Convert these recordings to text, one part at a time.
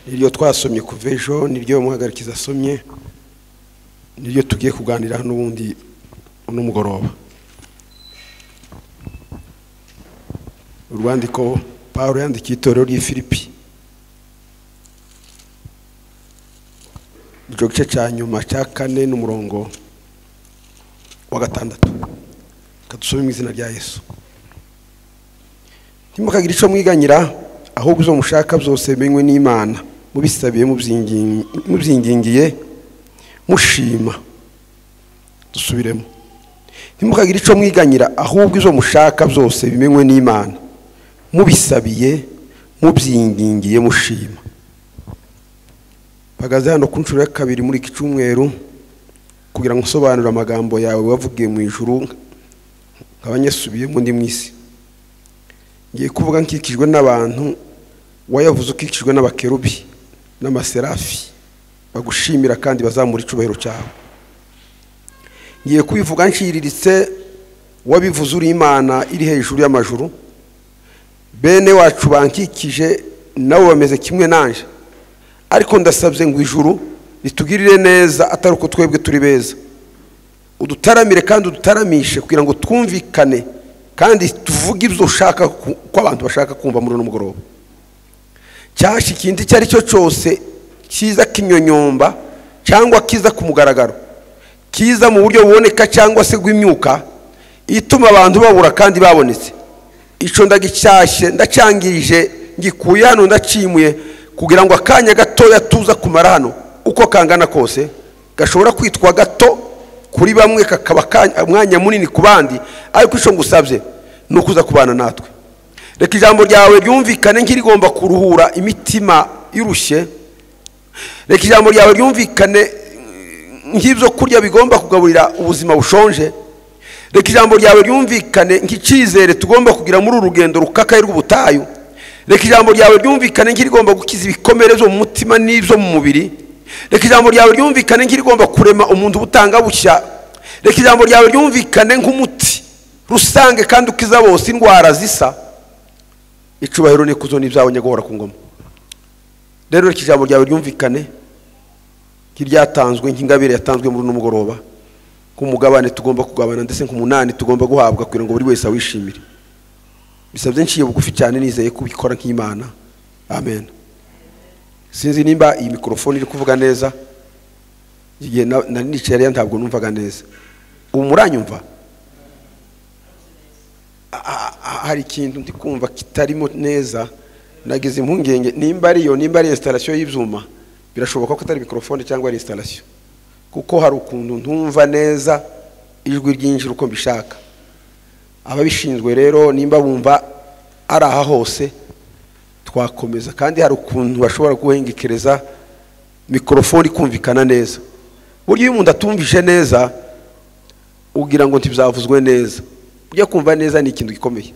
Niryo twasomye kuva ejo, niryo muhagarikiza asomye, niryo tugiye kuganira n'ubundi uno mugoroba. Urwandiko Pawulo yandikiye itorero ry'i Filipi, ico gice cya nyuma cya 4 n'umurongo wa 6. Kadusome mu izina rya Yesu. Ntimukagira ico mwiganyira, ahubwo izo mushaka byose bimenywe n'Imana, mubisabiye mubyingingiye mushima. Dusubiremo. Ntimukagira ico mwiganyira, ahubwo izo mushaka byose bimenywe n'Imana, mubisabiye mubyingingiye mushima. Mpagaze hano ku nshuro ya 2 muri iki cyumweru kugira ngo nsobanure amagambo yawe wavugiye mu ijuru nk'abanyasubiyemo ndi mu isi. Ngiye kuvuga nkikijwe n'abantu, wayavuze ukikijwe n'abakerubi n'amaserafi bagushimira kandi bazamura icubahiro cyawe. Ngiye kubivuga nshiriritse, wabivuze uri Imana iri hejuru y'amajuru. Bene wacu bankikije nabo bameze kimwe nanje, ariko ndasabye ngo ijuru ritugirire neza atari uko twebwe turi beza. Udutaramire kandi udutaramishe kugira ngo twumvikane kandi tuvuge ibyo ushaka ko abantu bashaka kumva muri uno mugoroba. Cyasha ikindi icyo ari cyo cyose kiza kinyonyomba cyangwa kiza ku mugaragaro, kiza mu buryo buboneka cyangwa se bw'imyuka ituma abantu babura kandi babonetse, ico ndagicyashye, ndacyangirije, ngikuye hano, ndacimuye kugira ngo akanya gatoya tuza kumara hano uko kangana kose gashobora kwitwa gato kuri bamwe kakaba umwanya munini ku bandi, ariko ico ngusabye ni ukuza kubana natwe. Reka ijambo ryawe ryumvikane nk'irigomba kuruhura imitima irushye. Reka ijambo ryawe ryumvikane nk'ibyo kurya bigomba kugaburira ubuzima bushonje. Reka ijambo ryawe ryumvikane nk'icyizere tugomba kugira muri uru rugendo rukakaye rw'ubutayu. Reka ijambo ryawe ryumvikane nk'irigomba gukiza ibikomere byo mu mutima n'ibyo mu mubiri. Reka ijambo ryawe ryumvikane nk'irigomba kurema umuntu ubutanga bushya. Reka ijambo ryawe ryumvikane nk'umuti rusange kandi ukiza bose indwara zisa. Icubahiro n'ikuzo n'ibyawe nyaguhora ku ngoma. Rero reka ijambo ryawe ryumvikane nk'iryatanzwe, nk'ingabire yatanzwe muri uno mugoroba, nk'umugabane tugomba kugabana ndetse nk'umunani tugomba guhabwa kugira ngo buri wese awishimire. Bisabye nciye bugufi cyane, nizeye kubikora nk'Imana. Amen. Sinzi nimba iyi mikrofone iri kuvuga neza. Igihe nari nicaye ntabwo numvaga neza. Ubu muranyumva? Hari ikintu ndi kumva kitarimo neza, nagize impungenge nimba ariyo, nimba ari installation y'ibyuma. Birashoboka ko atari mikrofone cyangwa ari installation, kuko hari ukuntu ntumva neza ijwi ryinjira uko mbishaka. Ababishinzwe rero nimba bumva ari aha hose twakomeza, kandi hari ukuntu bashobora guhengekereza mikrofone ikumvikana neza. Burya iyo umuntu atumvise neza ugira ngo ntibyavuzwe neza. Ujya kumva neza ni ikintu gikomeye.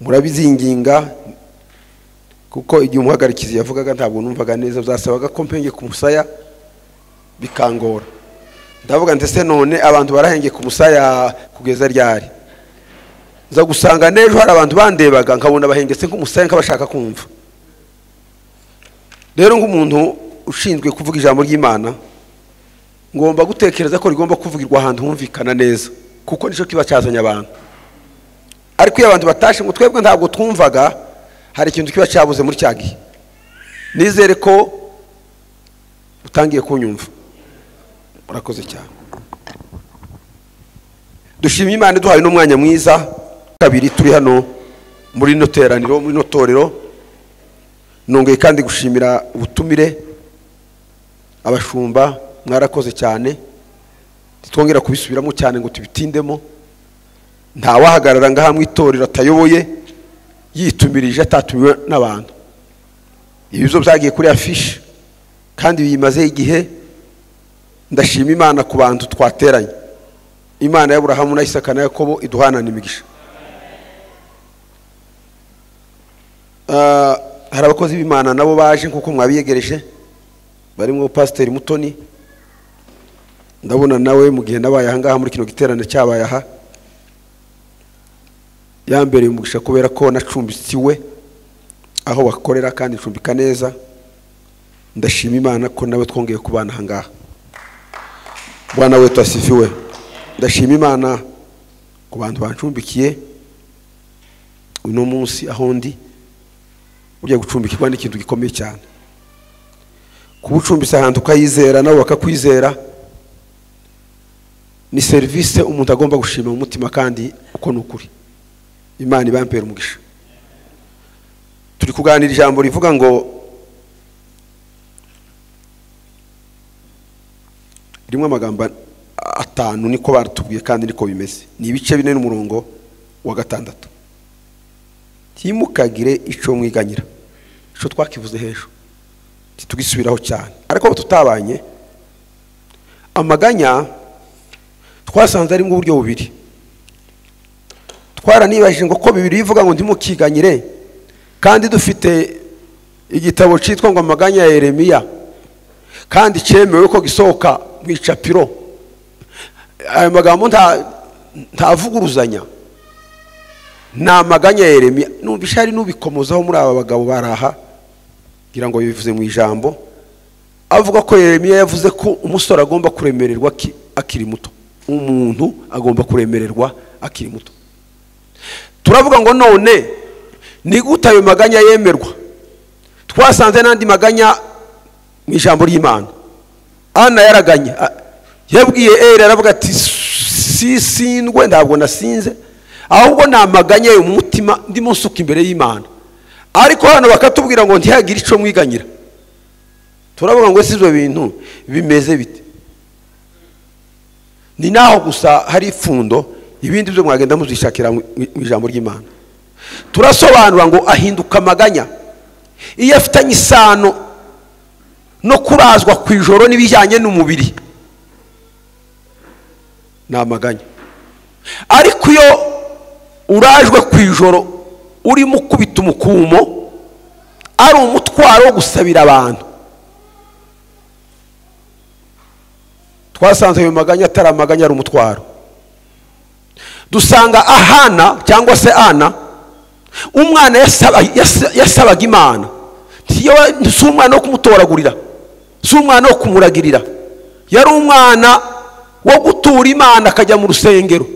Murabizinginga kuko igihe umuhagarikizi yavugaga ntabwo numvaga neza, byasabaga ko mpenge ku musaya bikangora. Ndavuga ndetse none abantu barahenge ku musaya kugeza ryari? Nza gusanga n'ejo hari abantu bandebaga nkabona bahengetse nk'umusaya nk'abashaka kumva. Rero nk'umuntu ushinzwe kuvuga ijambo ry'Imana ngomba gutekereza ko rigomba kuvugirwa ahantu humvikana neza, kuko nico kiba cyazanye abantu. Ariko iyo abantu batashe ngo twebwe ntabwo twumvaga, hari ikintu kiba cyabuze muri cya gihe. Nizere ko utangiye kunyumva. Murakoze cyane. Dushimye Imana iduhaye n'umwanya mwiza kabiri turi hano muri ino teraniro, muri ino torero. Nongeye kandi gushimira ubutumire abashumba, mwarakoze cyane. Ntitwongera kubisubiramo cyane ngo tubitindemo. Ntawahagarara ngaha mu itorero atayoboye yitumirije atatumiwe n'abantu. Ibizo byagiye kuri affiche kandi bimaze igihe. Ndashima Imana ku bantu twateranye. Imana ya Aburahamu na Isaka na Yakobo iduhanana imigisha. Hari abakozi b'Imana nabo baje nkuko mwabiyegereje, barimo Pastor Mutoni. Ndabona nawe mu gihe nabaye aha ngaha muri kino giterane cyabaye aha, yambereye umugisha kubera ko nacumbikiwe Aho bakorera kandi ncumbika neza. Ndashima Imana ko nawe twongeye kubana aha ngaha. Bwana wetu asifiwe. Ndashima Imana ku bantu bancumbikiye uno munsi aho ndi. Ujya gucumbikirwa ni ikintu gikomeye cyane. Kubucumbisa ahantu ukayizera nabo bakakwizera ni service umuntu agomba gushima mu mutima, kandi uko nukuri. Imana ibampera umugisha. Turi kuganira ijambo rivuga ngo rimwe amagambo atanu niko baratubwiye kandi niko bimeze. Ni ibice bine n'umurongo wa 6. Ntimukagire ico mwiganyira. Ico twakivuze hejuru titugisubiraho cyane, ariko tutabanye amaganya twasanze ari mu buryo bubiri. Twaranibajije ngo ko bibiri bivuga ngo ntimukiganyire, kandi dufite igitabo citwa ngo amaganya ya Yeremiya, kandi cyemewe ko gisohoka mu icapiro. Ayo magambo ntavuguruzanya na amaganya ya Yeremiya. Numvisha ari nubikomozaho muri aba bagabo baraha, ngira ngo bivuze mu ijambo avuga ko Yeremiya yavuze ko umusore agomba kuremererwa akiri muto. Umuntu agomba kuremererwa akiri muto. Turavuga ngo none ni gute ayo maganya yemerwa? Twasanze n'andi maganya mu ijambo ry'Imana. Ana yaraganye, yabwiye Eli, aravuga ati si sindwe, ntabwo nasinze, ahubwo namaganye mu mutima ndimo nsuka imbere y'Imana. Ariko hano bakatubwira ngo ntihagire ico mwiganyira. Turavuga ngo si ibyo bintu bimeze bite? Ni naho gusa hari ipfundo, ibindi byo mwagenda muzishakira mu ijambo ry'Imana. Turasobanura ngo ahinduka amaganya iyo afitanye isano no kurazwa ku ijoro n'ibijyanye n'umubiri, ni amaganya. Ariko iyo urajwe ku ijoro urimo ukubita umukumo, ari umutwaro wo gusabira abantu. Twasanze ayo maganya atari amaganya, ari umutwaro. Dusanga Ahana cyangwa se Ana, umwana yasabaga Imana. Si umwana wo kumutoragurira, si umwana wo kumuragirira, yari umwana wo gutura Imana, akajya mu rusengero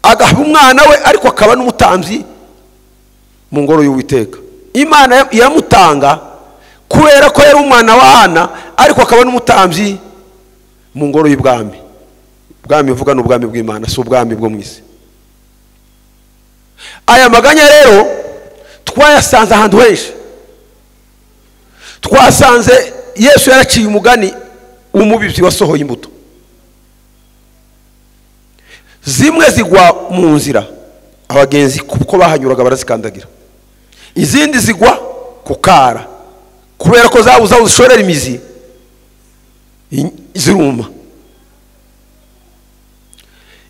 agaha umwana we, ariko akaba n'umutambyi mu ngoro y'Uwiteka. Imana iramutanga kubera ko yari umwana wa Ana, ariko akaba n'umutambyi mu ngoro y'ubwami. Ubwami uvuga ni ubwami bw'Imana, si ubwami bwo mu isi. Aya maganya rero twayasanze ahantu henshi. Twasanze Yesu yaraciye umugani umubibyi wasohoye imbuto. Zimwe zigwa mu nzira, abagenzi kuko bahanyuraga barazikandagira. Izindi zigwa ku kara, kubera ko zabuze aho zishorera imizi ziruma.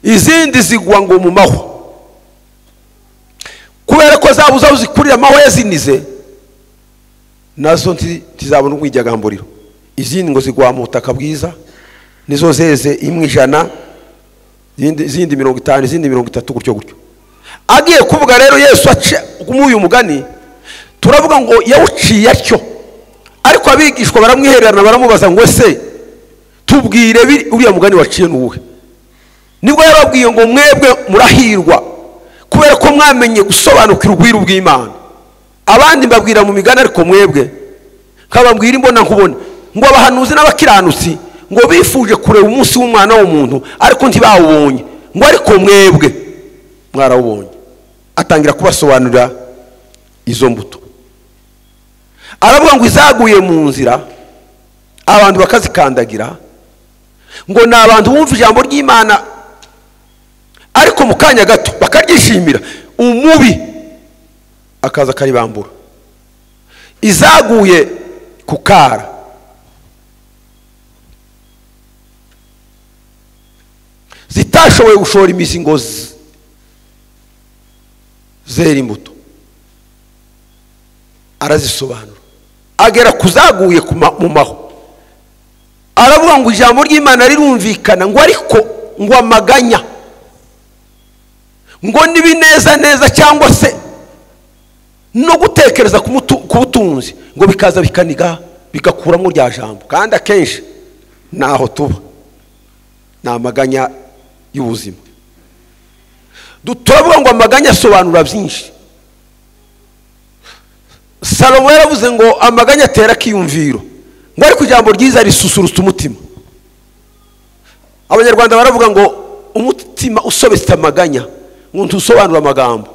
Izindi zigwa ngo mu mahwa, kubera ko zabuze aho zikurira amahwa yazinize, nazo ntizabona umwijagamburiro. Izindi ngo zigwa mu butaka bwiza, nizo zeze imwe 100, izindi 50, izindi 30, gutyo gutyo. Agiye kuvuga rero Yesu ace uyu mugani, turavuga ngo yawuciye atyo, ariko abigishwa baramwihererana baramubaza ngo ese tubwire uriya mugani waciye nuwuhe? Nibwo yarababwiye ngo mwebwe murahirwa kubera ko mwamenye gusobanukira ubwiru bw'Imana. Abandi mbabwira mu migani, ariko mwebwe nkababwira imbona nkubona. Ngo abahanuzi n'abakiranutsi ngo bifuje kureba umunsi w'umwana w'umuntu, ariko ntibawubonye, ngo ariko mwebwe mwarawubonye. Atangira kubasobanurira izo mbuto. Aravuga ngo izaguye mu nzira abantu bakazikandagira, ngo ni abantu bumva ijambo ry'Imana ariko mu kanya gato bakaryishimira, umubi akaza akaribambura. Izaguye ku kara zitashoboye gushora imizi ngo zera imbuto, arazisobanura. Agera kuzaguye mu maho, aravuga ngo ijambo ry'Imana rirumvikana, ngo ariko ngo amaganya ngo nibineza neza cyangwa se no gutekereza ku butunzi ngo bikaza bikaniga bigakuramo rya jambo. Kandi akenshi naho tuba ni amaganya y'ubuzima. Turavuga ngo amaganya asobanura byinshi. Salomo yaravuze ngo amaganya atera akiyumviro, ngo ariko ijambo ryiza risusurutsa umutima. Abanyarwanda baravuga ngo umutima usobetse amaganya ngo ntusobanura amagambo.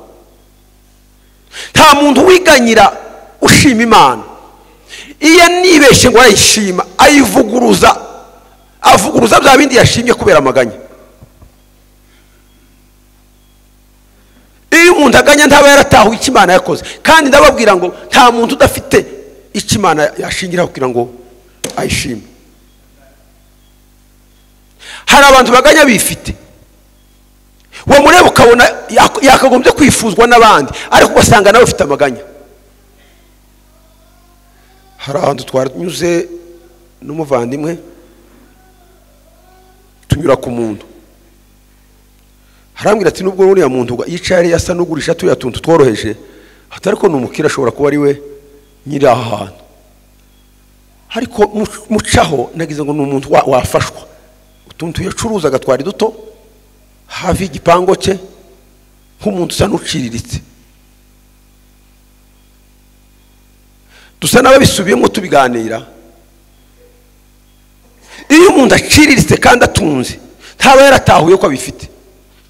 Nta muntu wiganyira ushima Imana. Iyo nibeshye ngo arayishima, ayivuguruza, avuguruza bya bindi yashimye kubera amaganya. Iyo umuntu aganya ntaba yaratahuye icyo Imana yakoze. Kandi ndababwira ngo nta muntu udafite icyo Imana yashingiraho kugira ngo ayishime. Hari abantu baganya bifite, wamureba ukabona yakagombye kwifuzwa n'abandi, ariko ugasanga nawe ufite amaganya. Hari ahantu twanyuze n'umuvandimwe, tunyura ku muntu, harambwira ati nubwo uriya muntu yicaye yasa n'ugurisha turiya tuntu tworoheje, ati ariko ni umukire ashobora kuba ari we nyiri aha hantu. Ariko mucaho nagize ngo ni umuntu wafashwa. Utuntu yacuruzaga twari duto hafi y'igipango cye, nk'umuntu usa n'uciriritse. Dusa n'ababisubiyemo tubiganira. Iyo umuntu aciriritse kandi atunze, ntaba yaratahuye ko abifite.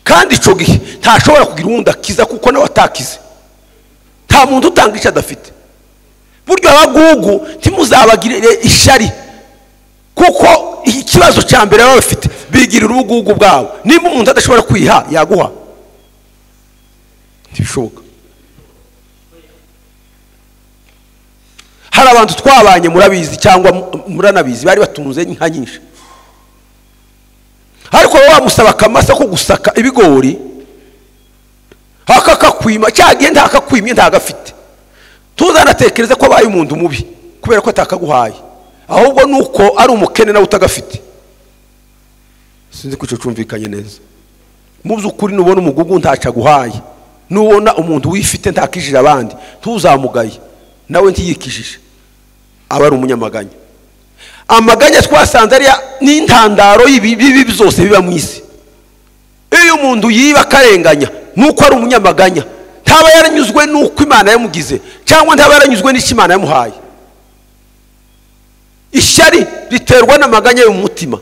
Kandi ico gihe ntashobora kugira uwundi akiza kuko nawe atakize. Nta muntu utanga icyo adafite. Buryo abagugu ntimuzabagirire ishyari, kuko ikibazo cya mbere baba bafite bigirira ubugugu bwabo. Niba umuntu adashobora kwiha yaguha, ntibishoboka. Hari abantu twabanye murabizi cyangwa muranabizi, bari batunze inka nyinshi, ariko wamusaba akamasa ko gusaka ibigori akakakwima, cyagiye ntakakwimye ntagafite. Tuzanatekereza ko abaye umuntu mubi kubera ko atakaguhaye, ahubwo nuko ari umukene nawe utagafite. Sinzi ko icyo cyumvikanye neza. Mu by'ukuri nubona umugugu ntacaguhaye, nubona umuntu wifite ntakijije abandi, ntuzamugaye nawe ntiyikijije, aba ari umunyamaganya. Amaganya twasanze ari n'intandaro y'ibibi byose biba mu isi. Iyo umuntu yiba akarenganya nuko ari umunyamaganya, ntaba yaranyuzwe nuko Imana yamugize, cyangwa ntaba yaranyuzwe n'icyo Imana yamuhaye. Ishyari riterwa n'amaganya yo mu mutima.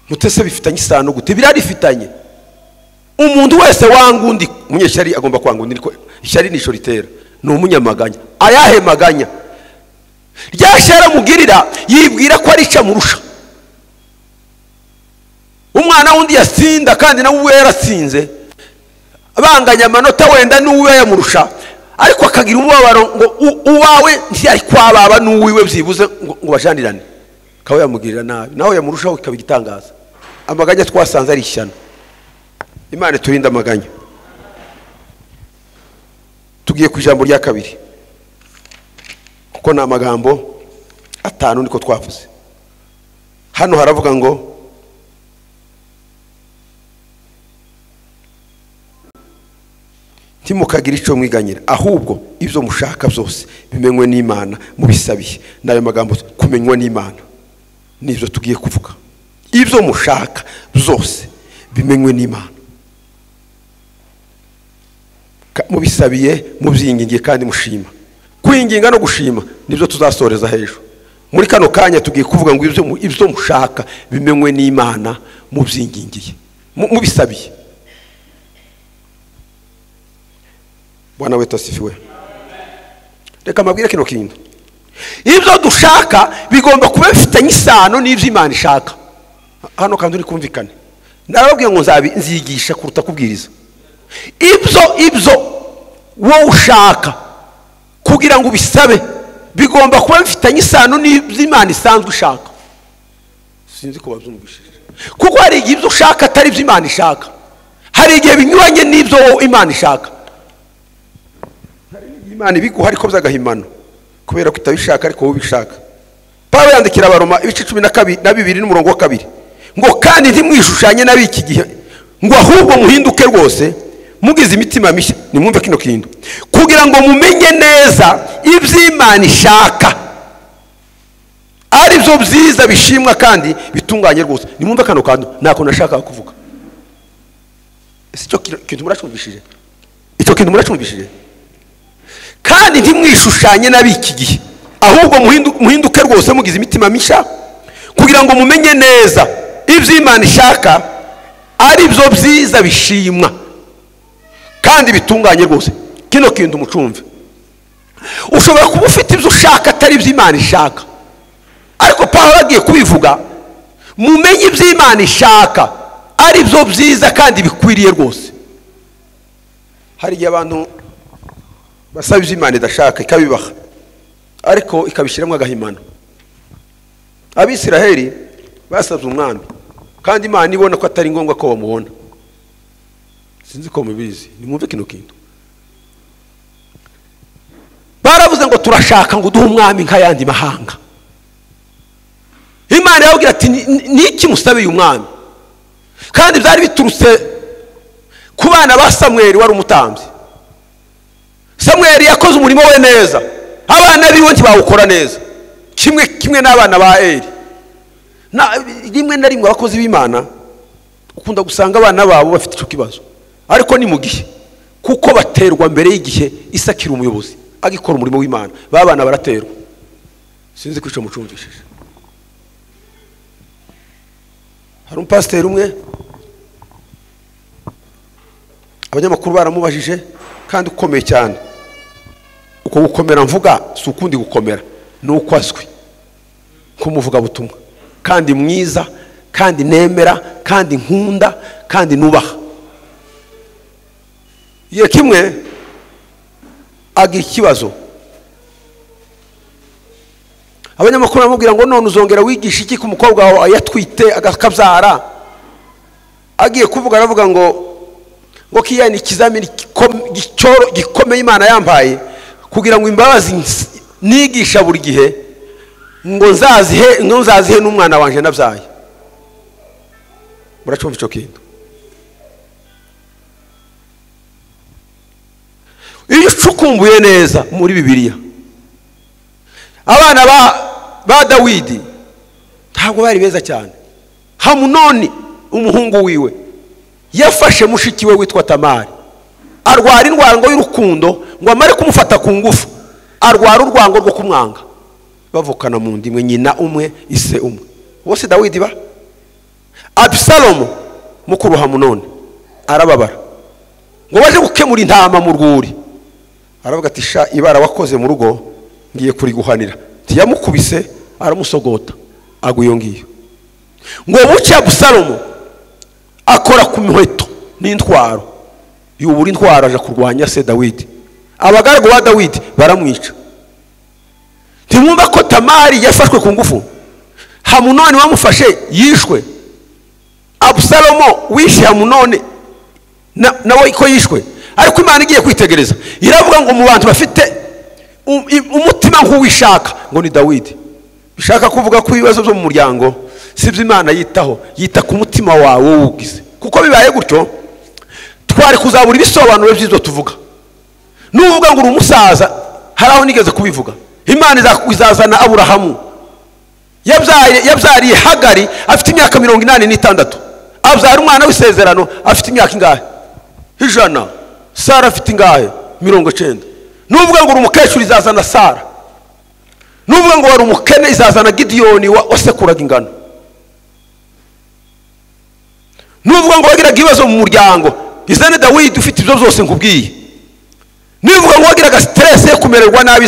Mutese bifitanye isano gute? Birarifitanye. Umuntu wese wanga undi, umunyeshyari agomba kwanga undi, ishyari nisho ritera, ni umunyamaganya. Ayahe maganya? Rya shyari amugirira yibwira ko ari icamurusha. Umwana wundi yasinda kandi nawe uwe yaratsinze, banganya amanota wenda n'uwe yamurusha, ariko akagira umubabaro ngo uwawe ntiyari kwababa n'uwiwe byibuze ngo bajanirane, akaba yamugirira nabi, nawe yamurushaho ikaba igitangaza. Amaganya twasanze ari ishyano. Imana iturinde amaganya. Tugiye ku ijambo rya kabiri, kuko ni amagambo 5 niko twavuze. Hano haravuga ngo ntimukagira icyo mwiganyira, ahubwo ibyo mushaka byose bimenywe n'Imana mubisabiye. N'ayo magambo kumenywa n'Imana nibyo tugiye kuvuga. Ibyo mushaka byose bimenywe n'Imana mubisabiye, mubyingingiye kandi mushima. Kwinginga no gushima nibyo tuzasoreza hejuru. Muri kano kanya tugiye kuvuga ngo ibyo mushaka bimenywe n'Imana mubyingingiye, mubisabiye. Bwana wetu asifiwe. Reka mabwire kino kintu. Ibyo dushaka bigomba kuba bifitanye isano n'ibyo Imana ishaka. Hano kandi uri kumvikane. Narababwiye ngo nzigisha kuruta kubwiriza. Ibyo wowe ushaka kugira ngo ubisabe bigomba kuba bifitanye isano n'ibyo Imana isanzwe ishaka. Sinzi ko babyumvishije. Kuko hari igihe ibyo ushaka atari ibyo Imana ishaka. Hari igihe binyuranye n'ibyo wowe Imana ishaka. Imana ibiguha ariko by'agahimano kubera ko itabishaka ariko wowe ubishaka. Pawulo yandikira Abaroma ibice 12 n'umurongo wa 2 ngo kandi ntimwishushanye n'ab'iki gihe, ngo ahubwo muhinduke rwose Mugize imitima mishya, nimwumve kino kintu, kugira ngo mumenye neza iby'Imana ishaka, ari byo byiza bishimwa kandi bitunganye rwose. Nimwumve kano kantu, ntako nashaka kuvuga. Ese icyo kintu muracumvishije? Icyo kintu muracumvishije? Kandi ntimwishushanye n'ab'iki gihe, ahubwo muhinduke rwose mugize imitima mishya, kugira ngo mumenye neza iby'Imana ishaka, ari byo byiza bishimwa kandi bitunganye rwose. Kino kintu mucumve. Ushobora kuba ufite ibyo ushaka atari iby'Imana ishaka, ariko Pawulo agiye kubivuga, mumenye iby'Imana ishaka ari byo byiza kandi bikwiriye rwose. Hari igihe abantu basaba iby'Imana idashaka ikabibaha, ariko ikabishyiramo agahimano. Abisiraheli basabye umwami, kandi Imana ibona ko atari ngombwa ko bamubona. Sinzi ko mubizi, nimwumve kino kintu. Baravuze ngo turashaka ngo uduhe umwami nk'ayandi mahanga. Imana yababwira ati niki musabiye umwami? Kandi byari biturutse ku bana ba Samweli wari umutambyi. Samweli yakoze umurimo we neza, abana biwe ntibawukora neza, kimwe kimwe n'abana ba Eli. Na rimwe na rimwe abakozi b'Imana ukunda gusanga abana babo bafite icyo kibazo, ariko ni mu gihe, kuko baterwa mbere y'igihe. Isakira umuyobozi agikora umurimo w'Imana, babana baraterwa. Sinzi ko icyo mucumvishije. Hari umupasiteri umwe, abanyamakuru baramubajije, kandi ukomeye cyane. Uko gukomera mvuga si ukundi gukomera, ni uko azwi nk'umuvugabutumwa, kandi mwiza, kandi nemera, kandi nkunda, kandi nubaha. Igihe kimwe agira ikibazo, abanyamakuru baramubwira ngo none uzongera wigisha iki ku mukobwa wawe yatwite akabyara? Agiye kuvuga aravuga ngo kiya ni ikizamini gikomeye Imana yampaye, kugira ngo imbabazi nigisha buri gihe ngo nzazihe n'umwana wanje nabyaye. Muracumva icyo kintu? Iyo ucukumbuye neza muri Bibiliya, abana ba Dawidi ntabwo bari beza cyane. Hamunoni umuhungu wiwe yafashe mushiki we witwa Tamari, arwara indwara y'urukundo, ngo amare kumufata ku ngufu, arwara urwango rwo kumwanga. Bavukana mu ndimwe, nyina umwe, ise umwe. Bose Dawidi ba Absalomu mukuru Hamunoni arababara, ngo baje gukemura intama mu rwuri. Aravuga ati sha, ibara wakoze mu rugo ngiye kuriguhanira. Ntiyamukubise, aramusogota, agwa iyo ngiyo. Ngo bucye Abusalomu akora ku miheto n'intwaro, yubura intwaro aja kurwanya se Dawidi. Abagaragu ba Dawidi baramwica. Ntimwumva ko Tamari yafashwe ku ngufu? Hamunoni wamufashe yishwe. Abusalomu wishe Hamunoni nawe ko yishwe. Ariko Imana igiye kwitegereza, iravuga ngo mu bantu bafite umutima nk'uwishaka ngo ni Dawidi. Bishaka kuvuga ko ibibazo byo mu muryango sibyo Imana yitaho, yita ku mutima wawe wugize. Kuko bibaye gutyo twari kuzabura ibisobanuro by'ibyo tuvuga. Nuvuga ngo uri umusaza, hari aho nigeze kubivuga, Imana izazana Aburahamu yabyariye Hagari afite imyaka 86, abyara umwana w'isezerano afite imyaka ingahe? 100. Sara afite ingahe? 90. Nuvuga ngo uri umukecuru, izazana Sara. Nuvuga ngo wari umukene, izazana Gidiyoni wasekuraga ingano. Nuvuga ngo wagiraga ibibazo mu muryango, izane Dawidi ufite ibyo byose nkubwiye. Nuvuga ngo wagiraga stress yo kumererwa nabi,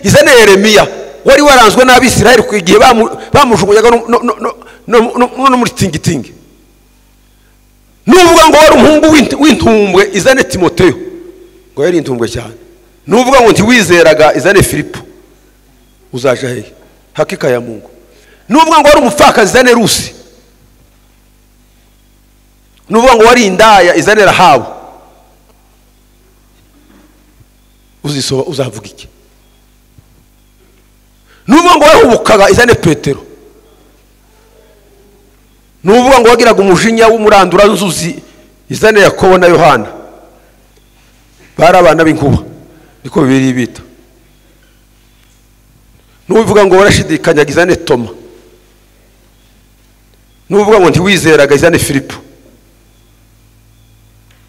izane Yeremiya wari waranzwe n'Abisirayeli ku igihe bamujugunyaga no muri tingitingi. Nuvuga ngo wari umuhungu w'intumbwe, izane Timoteyo, ngo yari intumbwe cyane. Nuvuga ngo ntiwizeraga, izane Filipo, uzaja hehe? Hakika ya Mungu. Nuvuga ngo wari umupfakazi, izane Rusi. Nuvuga ngo wari indaya, izane Rahabu. Uzisoba uzavuga iki? Nuvuga ngo wahubukaga, izane Petero. Nuvuga ngo wagiraga umujinya w'umurandura nzuzi, izane Yakobo na Yohana. Bari abana b'inkuba niko Bibiliya bita. Nuvuga ngo warashidikanyaga izane Toma, nuvuga ngo ntiwizeraga izane Filipo,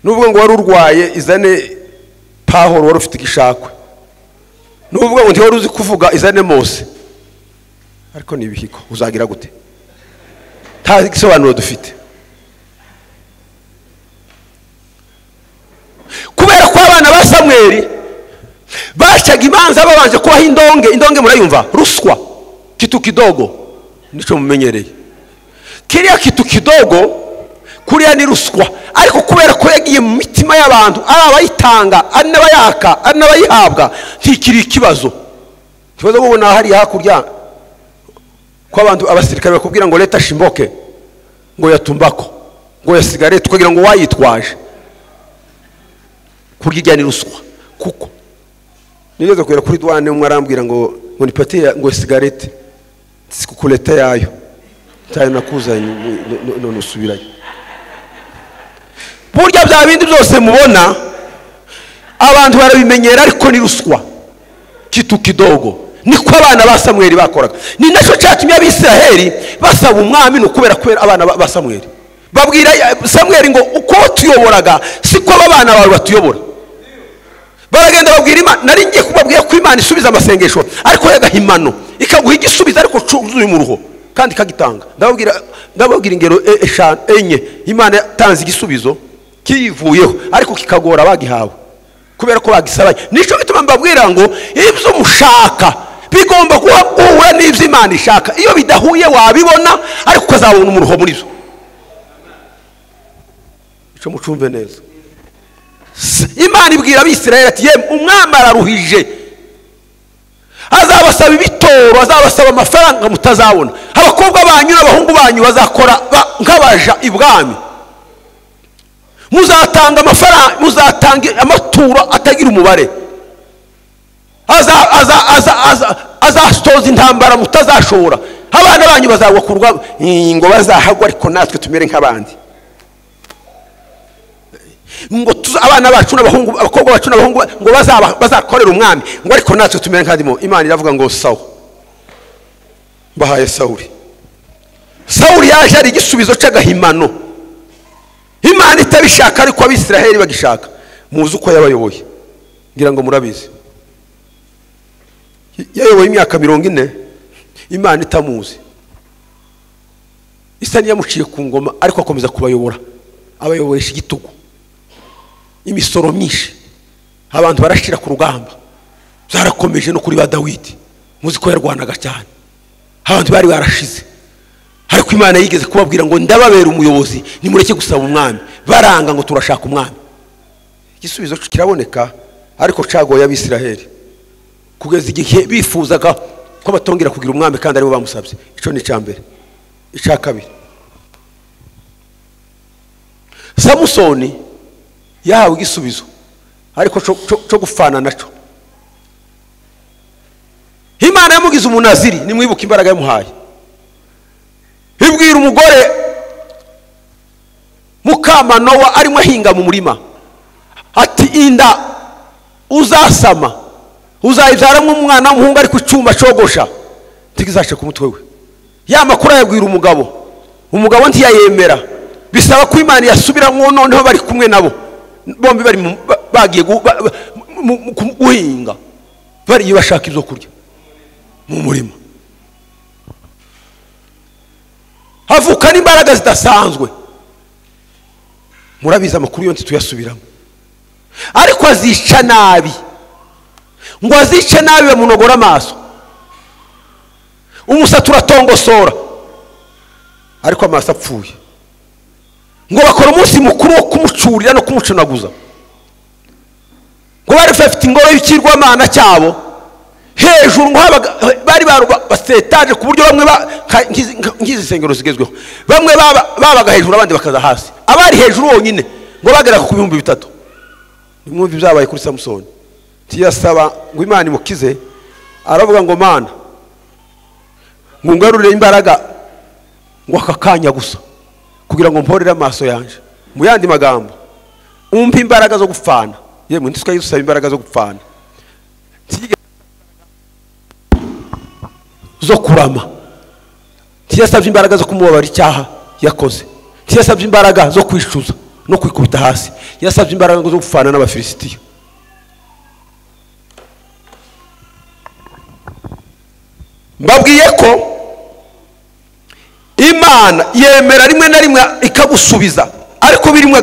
nuvuga ngo wari urwaye izane Pawulo wari ufite igishakwe, nuvuga ngo ntiwari uzi kuvuga izane Mose. Ariko ni ibihigo, uzagira gute? Nta gisobanuro dufite. Kubera ko abana ba Samweli bashaga imanza babanje kubaha indonge. Indonge murayumva, ruswa, kitu kidogo, nico mumenyereye. Kiriya kitu kidogo kuriya ni ruswa, ariko kubera ko yagiye mu mitima y'abantu, ari abayitanga, ari n'abayaka, ari n'abayihabwa, ntikiri ikibazo. Ikibazo mubona hariya hakurya ko abantu abasirikare bakubwira ngo leta shimboke, ngo yatumbako, ngo ya sigarete, kugira ngo wayitwaje. Kurya ijya ni ruswa. Kuko nigeze kugera kuri douane, umwe arambwira ngo nipatie ngo sigarete, sikukuleta yayo cyane nakuzanye none usubirayo. Burya bya bindi byose mubona abantu barabimenyera, ariko ni ruswa, kitu kidogo. Niko abana ba Samweli bakoraga. Ni nacyo cyatumye Abisiraheli basaba umwami, no kubera abana ba Samweli babwira Samweli ngo uko tuyoboraga siko abana bawe batuyobora. Baragenda babwira Imana. Nari ngiye kubabwira ko Imana isubiza amasengesho, ariko yagahimano ikaguha igisubizo ariko cuzuye umuruho kandi ikagitanga. Ndababwira ingero eshanu enye Imana yatanze igisubizo kiyivuyeho, ariko kikagora bagihawe kubera ko bagisabaye. Nico gituma mbabwira ngo ibyo mushaka bigomba guhura n'ibyo Imana ishaka. Iyo bidahuye wabibona, ariko ukazabona umuruho muri zo. Ico mucumve neza. Imana ibwira Abisirayeli ati yemwe umwami araruhije, azabasaba ibitoro, azabasaba amafaranga mutazabona, abakobwa banyu n'abahungu banyu bazakora nk'abaja ibwami, muzatanga amafaranga, muzatanga amaturo atagira umubare, azasoza intambara mutazashobora, abana banyu bazagwa ku rugamba, ngo bazahagwa, ariko natwe tumere nk'abandi. Ngo abana bacu n'abahungu, abakobwa bacu n'abahungu ngo bazakorera umwami, ngo ariko natwe tumere nk'abandi. Imana iravuga ngo sawa, mbahaye Sawuli. Sawuli yaje ari igisubizo cy'agahimano Imana itabishaka, ariko Abisiraheli bagishaka. Muzi uko yabayoboye, ngira ngo murabizi. Yayoboye imyaka 40 Imana itamuzi, isa niyamuciye ku ngoma, ariko akomeza kubayobora, abayoboresha igitugu, imisoro myinshi, abantu barashira ku rugamba. Byarakomeje no kuri ba Dawidi, muzi ko yarwanaga cyane, abantu bari barashize, ariko Imana yigeze kubabwira ngo ndababera umuyobozi, nimureke gusaba umwami. Baranga ngo turashaka umwami. Igisubizo kiraboneka, ariko cagoye Abisiraheli kugeza igihe bifuzaga ko batongera kugira umwami kandi aribo bamusabye. Ico ni icya mbere. Icya kabiri, Samusoni yahawe igisubizo ariko cyo gufana naco. Imana yamugize umunaziri, nimwibuka imbaraga yamuhaye. Ibwira umugore Mukamanowa arimo ahinga mu murima ati inda uzasama uzayibyaramo umwana w'umuhungu ariko icyuma cogosha ntikizace ku mutwe we. Ya makuru ayabwira umugabo, umugabo ntiyayemera. Bisaba ko Imana yasubiramo, noneho bari kumwe nabo bombi bari bagiye guhinga, bari bashaka ibyo kurya mu murima. Havuka n'imbaraga zidasanzwe. Murabizi amakuru yonse tuyasubiramo. Ariko azica nabi, ngo azice nabi bamunogora amaso, umusatsi uratongosora, ariko amaso apfuye. Ngo bakora umunsi mukuru wo kumucurira no kumucunaguza. Ngo bari bafite ingoro y'ikirwamana cyabo hejuru, ngo bari basetaje ku buryo bamwe ngizi sengero zigezweho, bamwe babaga hejuru abandi bakaza hasi. Abari hejuru bonyine ngo bageraga ku 3000. Nimwumva ibyabaye kuri Samusoni. Tiyasaba ngo Imana imukize, aravuga ngo Mana ngungarurire imbaraga ngo aka kanya gusa kugira ngo mporere amaso yanje. Mu yandi magambo, umpe imbaraga zo gupfana. Yemwe ntitwajye dusaba imbaraga zo gupfana, zo kurama. Ntiyasabye imbaraga zo kumubabara icyaha yakoze, ntiyasabye imbaraga zo kwishuza no kwikubita hasi, yasabye imbaraga zo gupfana n'Abafilisitiya. Mbabwiye ko Imana yemera rimwe na rimwe ikagusubiza, ariko birimo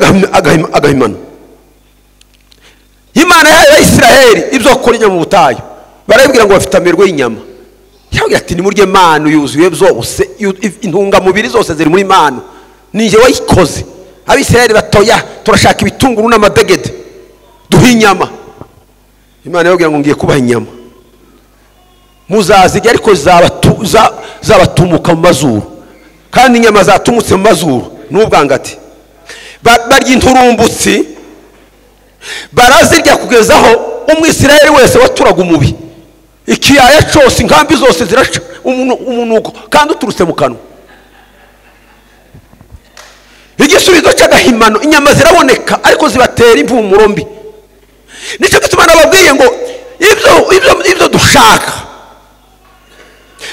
agahimano. Imana yahaye Abayisiraheli ibyo kurya mu butayu, barabibwira ngo bafite amerwe y'inyama. Yababwira ati nimurye manu yuzuye byose, intungamubiri zose ziri muri manu, ninjye wayikoze. Abisiraheli batoya, turashaka ibitunguru n'amadegede, duhe inyama. Imana yababwira ngo ngiye kubaha inyama, muzazirya ariko zabatumuka mu mazuru, kandi inyama zatumutse mu mazuru n'ubwangati. Barya inturumbutsi, barazirya kugeza aho Umwisiraheli wese waturaga umubi, ikiyaya cyose, inkambi zose ziraca umunuko kandi uturutse mu kanwa. Igisubizo cy'agahimano, inyama ziraboneka ariko zibatera impumuro mbi. Nicyo gituma nababwiye ngo ibyo dushaka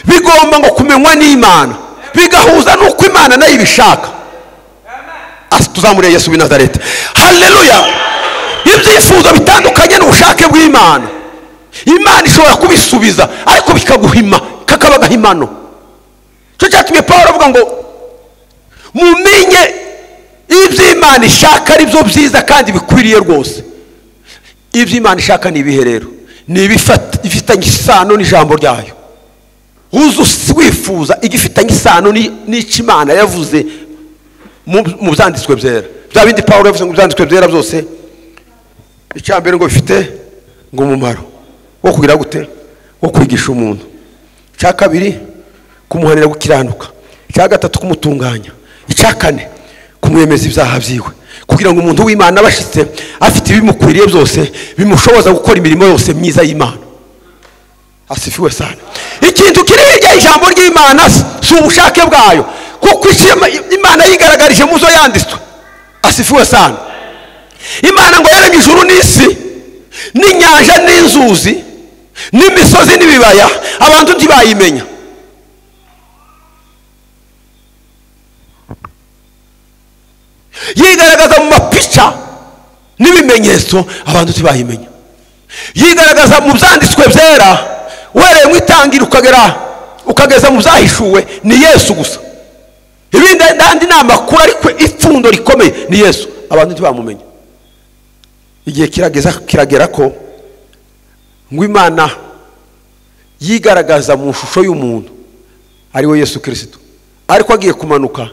bigomba ngo kumenywa n'Imana, bigahuza n'uko Imana nayo ibishaka. Tuzamure Yesu w'i Nazareti. Haleluya! Ibyifuzo bitandukanye n'ubushake bw'Imana, Imana ishobora kubisubiza ariko bikaguhima, kakaba agahimano. Cyo cyatumye Pawulo avuga ngo mumenye ibyo Imana ishaka ari byo byiza kandi bikwiriye rwose. Ibyo Imana ishaka ni ibihe rero? Ni ibifitanye isano n'ijambo ryayo. Uzu wifuza igifitanye isano n'icyo Imana yavuze mu byanditswe byera. Bya bindi Pawulo yavuze ngo byanditswe byera byose, icya mbere ngo bifite ngo umumaro wo kugira gute? Wo kwigisha umuntu. Icya kabiri kumuhanira gukiranuka. Icya gatatu kumutunganya. Icya kane kumwemeza ibyaha byiwe, kugira ngo umuntu w'Imana abashitse afite ibimukwiriye byose bimushoboza gukora imirimo yose myiza y'Imana. Asifiwe sana. Ikintu kiri hirya y'ijambo ry'Imana si ubushake bwayo, kuko Imana yigaragarije mu zo yanditswe. Asifiwe sana. Imana ngo yaremye ijuru n'isi n'inyanja n'inzuzi n'imisozi n'ibibaya, abantu ntibayimenya. Yigaragaza mu mapica n'ibimenyetso, abantu ntibayimenya. Yigaragaza mu byanditswe byera, uhereye mu itangira ukageza mu byahishuwe, ni Yesu gusa. Ibindi n'andi ni amakuru, ariko ipfundo rikomeye ni Yesu, abantu ntibamumenya. Igihe kiragera ko ngo Imana yigaragaza mu shusho y'umuntu ari we Yesu Kristo, ariko agiye kumanuka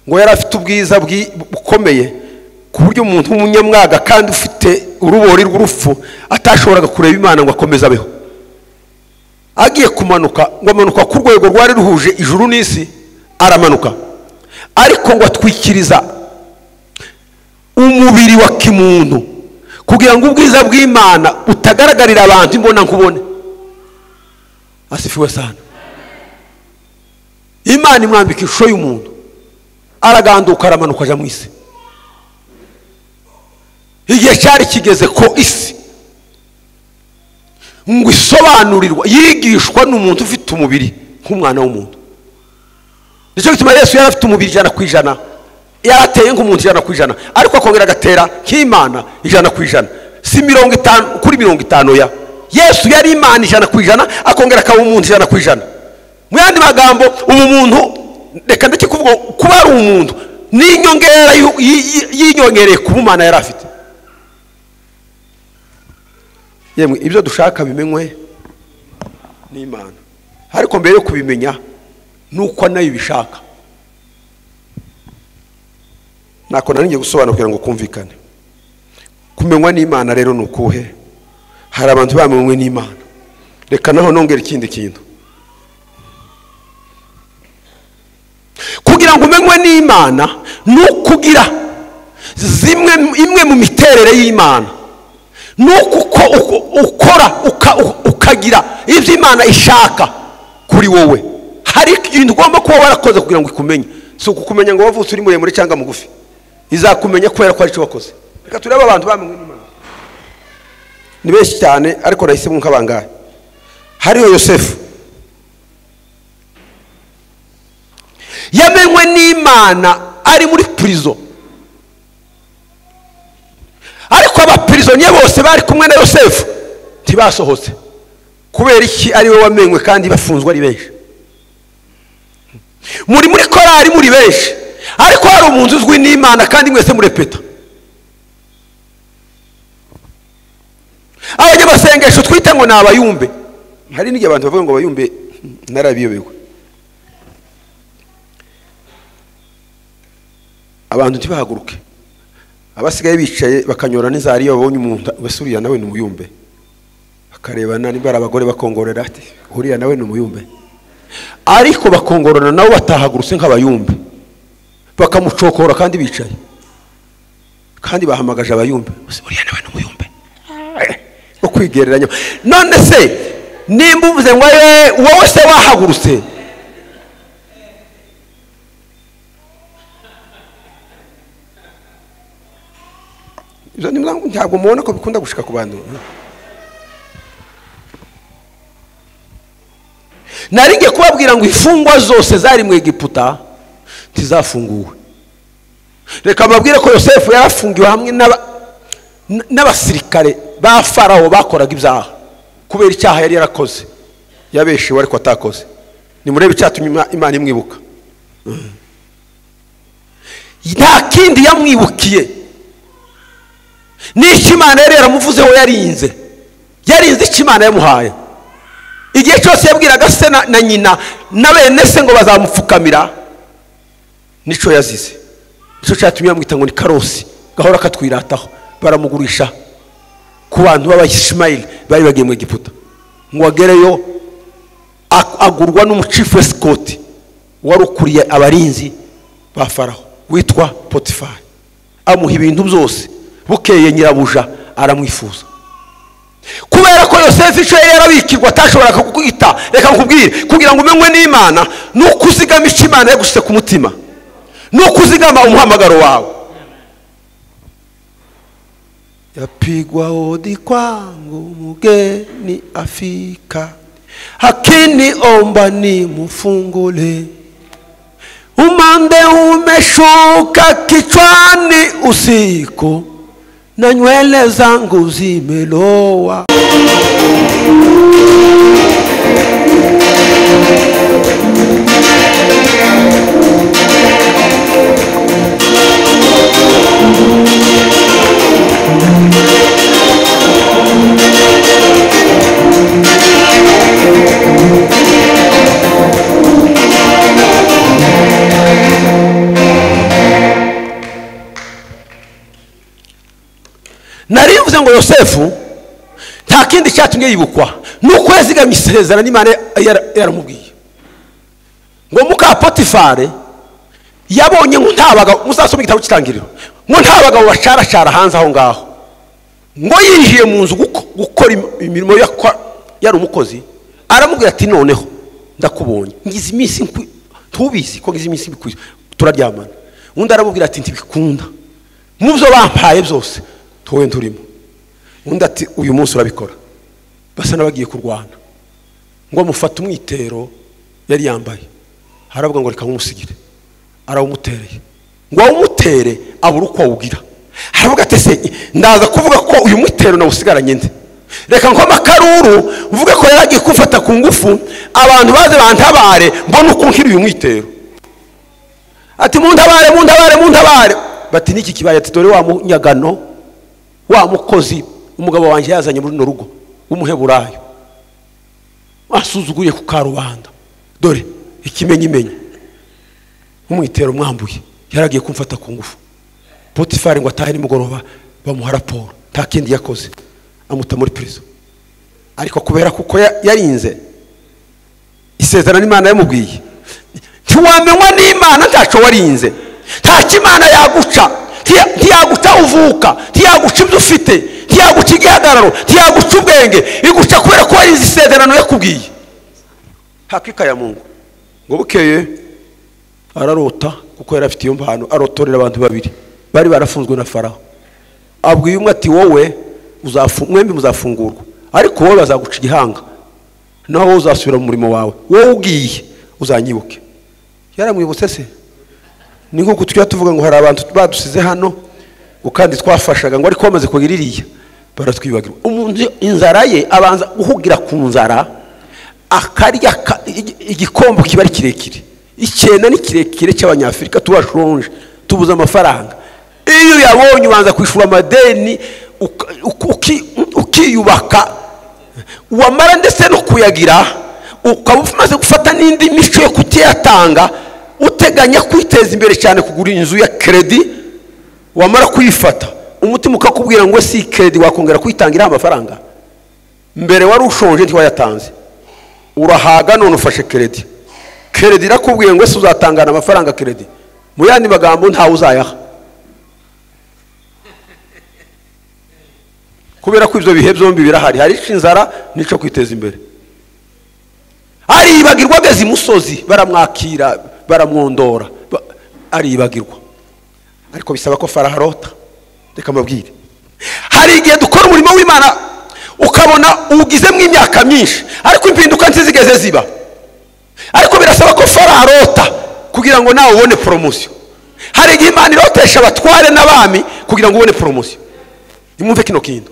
ngo yari afite ubwiza bukomeye ku buryo umuntu w'umunyamwaga kandi ufite urubori rw'urupfu atashoboraga kureba Imana ngo akomeze abeho. Agiye kumanuka ngo amanuka ku rwego rwari ruhuje ijuru n'isi, aramanuka ariko ngo atwikiriza umubiri wa kimuntu kugira ngo ubwiza bw'Imana butagaragarira abantu imbona nkubone. Asifiwe sana. Imana imwambika ishusho y'umuntu, araganduka aramanuka aja mu isi. Igihe cyari kigeze ko isi ngo isobanurirwa, yigishwa n'umuntu ufite umubiri nk'umwana w'umuntu. Nicyo gituma Yesu yari afite umubiri 100%, yarateye nk'umuntu 100%, ariko akongera agatera nk'Imana 100%. Si 50 kuri 50 ya Yesu yari Imana 100%, akongera akaba umuntu 100%. Mu yandi magambo, umuntu, reka ndeke kuvuga kuba ari umuntu, ni inyongera yinyongereye ku Mana yari afite. Yemwe ibyo dushaka bimenywe n'Imana, ariko mbere yo kubimenya nuko nayo ibishaka. Nako nari ngiye gusobanukira ngo kumvikane. Kumenywa n'Imana rero ni ukuhe? Hari abantu bamenywe n'Imana. Reka naho nongera ikindi kintu. Kugira ngo umenywe n'Imana nukugira zimwe imwe mu miterere y'Imana, nuko ukora ukagira ibyo Imana ishaka kuri wowe. Hari ikintu ugomba kuba warakoze kugira ngo ikumenye. Si ukukumenya ngo wavutse uri muremure cyangwa mugufi, izakumenya kubera ko ari cyo wakoze. Reka turebe abantu bamenywe n'Imana. Ni benshi cyane ariko nahisemo nk'abangahe. Hariho Yosefu yamenywe n'Imana ari muri prison, ariko abapirisoniye bose bari kumwe na Yosefu ntibasohotse. Kubera iki? Ari we wamenywe kandi bafunzwe ari benshi. Muri korari muri benshi, ariko hari umuntu uzwi n'Imana kandi mwese murepeta. Abanyamasengesho twita ngo ni abayumbe. Hari n'igihe abantu bavuga ngo abayumbe, narabiyobewe. Abantu ntibahaguruke, abasigaye bicaye bakanyora n'inzara. Iyo babonye umuntu basuriya nawe ni umuyumbe, bakarebana niba ari abagore bakongorera ati uriya nawe ni umuyumbe, ariko bakongorana nabo batahagurutse nk'abayumbe, bakamucokora kandi bicaye, kandi bahamagaje abayumbe, uriya nawe ni umuyumbe, wo kwigereranya. None se nimba uvuze ngo wowe se wahagurutse, ibyo ntabwo mubona ko bikunda gushika ku bantu. Naringiye kubabwira ngo imfungwa zose zari mu Egiputa ntizafunguwe. Reka mbabwire ko Yosefu yarafungiwe hamwe n'abasirikare ba Farawo bakoraga ibyaha kubera icyaha yari yarakoze, yabeshewe ariko atakoze. Nimurebe icyatumye Imana imwibuka. Nta kindi yamwibukiye, n'icyo Imana yari yaramuvuzeho yarinze, yarinze icyo Imana yamuhaye. Igihe cyose yabwiraga se na nyina na bene se ngo bazamupfukamira, nico yazize. Nico cyatumye bamwita ngo ni Karosi, gahora katwirataho. Baramugurisha ku bantu b'Abayishimayeli bari bagiye mu Egiputa, ngo agereyo agurwa n'umuchief escort wari ukuriye abarinzi ba Farawo witwa Potifari, amuha ibintu byose. Bukeye nyirabuja aramwifuza. Kubera ko Yosefu icyo yari yarabikirwa atashoboraga kukwita, reka nkubwire, kugira ngo umenywe n'Imana ni ukuzigama icyo Imana yagushyize ku mutima, ni ukuzigama umuhamagaro wawe. Yapigwa hodi kwangu mugeni afika, hakini omba ni mufungule, umande umeshuka kichwani usiku, na nywele zangu zimelowa. Narivuze ngo Yosefu nta kindi cyatumye yibukwa nuko yazigamye isezerano n'Imana yaramubwiye. Ngo muka Potifari yabonye ngo nta bagabo, muzasome igitabo cy'Itangiriro, ngo nta bagabo bacaracara hanze aho ngaho, ngo yinjiye mu nzu gukora imirimo yari umukozi, aramubwira ati noneho ndakubonye, ngize iminsi tubizi ko ngize iminsi bikwiye turaryamana. Undi aramubwira ati ntibikunda, mu byo bampaye byose tuwe nturimo. Undi ati uyu munsi urabikora. Basa n'abagiye kurwana, ngo amufate umwitero yari yambaye, haravuga ngo reka nkumusigire, arawumutereye. Ngo awumutere abura uko awugira, haravuga ati se ndaza kuvuga ko uyu mwitero nawusigaranye nde? Reka nkoma akaruru mvuge ko yaragiye kumfata ku ngufu, abantu baze bantabare mbone uko nkiri uyu mwitero. Ati muntabare, muntabare, muntabare. Bati niki kibaye? Ati dore wa munyagano, wa mukozi umugabo wanjye yazanye muri no rugo w'umuheburayo, asuzuguye ku karubanda, dore ikimenyimenyi umwitero mwambuye, yaragiye kumfata ku ngufu. Potifari ngo atahe nimugoroba, bamuha raporo, nta kindi yakoze, amuta muri prison. Ariko kubera kuko yarinze isezerano Imana yamubwiye, ntiwamenywa n'Imana ntaco warinze, nta kimana yaguca, ntiyaguca uvuka, ntiyaguca ibyo ufite, ntiyaguca igihagararo, ntiyaguca ubwenge, iguca kubera ko warinze isezerano yakubwiye. Hakika ya Mungu. Ngo bukeye ararota, kuko yari afite iyo mpano, arotorera abantu babiri bari barafunzwe na Farawo. Abwiye umwe ati wowe Mwembi muzafungurwa, ariko wowe bazaguca igihanga, naho uzasubira mu murimo wawe. Wowe ugiye uzanyibuke. Yaramwibutse se? Ni nko kutujya tuvuga ngo hari abantu badusize hano kandi twafashaga, ngo ariko bamaze kugira iriya baratwibagirwa. Umuntu inzara ye abanza guhugira ku nzara, akarya igikombe kiba ari kirekire, icyenda ni kirekire cy'abanyafurika, tubashonje tubuze amafaranga. Iyo yabonye ubanza kwishura amadeni, ukiyubaka, wamara ndetse no kuyagira, ukaba umaze gufata n'indi mico yo kutiyatanga, uteganya kwiteza imbere cyane, kugura inzu ya kredi, wamara kuyifata umutima ukakubwira ngo si kredi wakongera kuyitangira amafaranga. Mbere wari ushonje ntiwayatanze, urahaga none ufashe kredi. Kredi irakubwiye ngo se uzatangana amafaranga kredi, mu yandi magambo ntawe uzayaha, kubera ko ibyo bihe byombi birahari, hari inzara nico kwiteza imbere. Aribagirwa ageze imusozi, baramwakira baramwondora, aribagirwa. Ariko bisaba ko Faraho arota. Reka mbabwire, hari igihe dukora umurimo w'Imana ukabona ugizemo imyaka myinshi, ariko impinduka ntizigeze ziba. Ariko birasaba ko Faraho arota kugira ngo nawe ubone promotion. Hari igihe Imana irotesha abatware n'abami kugira ngo ubone promotion. Nimwumve kino kintu.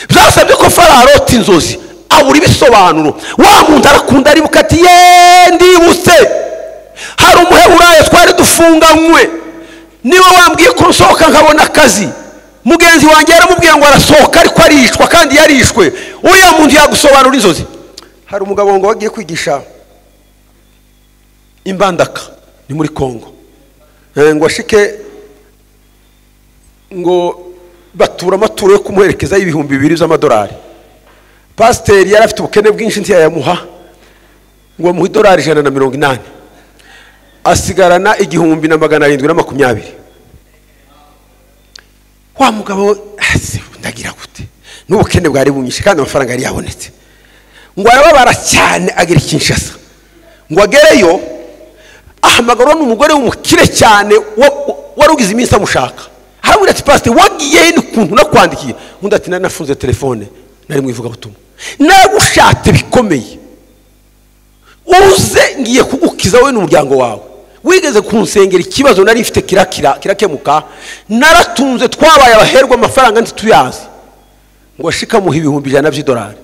Byasabye ko Faraho arota inzozi, abura ibisobanuro. Wa muntu arakunda aribuka ati ye ndibutse, hari umuheburayo twari dufunganywe, niba wambwiye ko nsohoka nkabona akazi. Mugenzi wanjye yaramubwiye ngo arasohoka ariko arishwa, kandi yarishwe. Uriya muntu yagusobanura inzozi. Hari umugabo ngo wagiye kwigisha imbandaka, ni muri Kongo, ngo ashike ngo batura amaturo yo kumuherekeza 2000 z'amadolari. Pasiteri yari afite ubukene bwinshi ntiyayamuha, ngo amuhe idolari 180, asigarana 1720. Wa mugabo ndagira gute, n'ubukene bwari bunyishe kandi amafaranga yari yabonetse. Ngo arababara cyane agera Kinshasa. Ngo agereyo ahamagarwa n'umugore w'umukire cyane wari ugize iminsi amushaka. Aramubwira ati pasiteri wagiye he n'ukuntu nakwandikiye? Undi ati nari nafunze telefone, nari mu ivugabutumwa, nagushatse bikomeye, uze ngiye kugukiza wowe n'umuryango wawe. Wigeze kunsengera ikibazo nari mfite kirakemuka, naratunze twabaye abaherwa amafaranga ntituyazi. Ngo ashikamuha 100,000 by'idolari.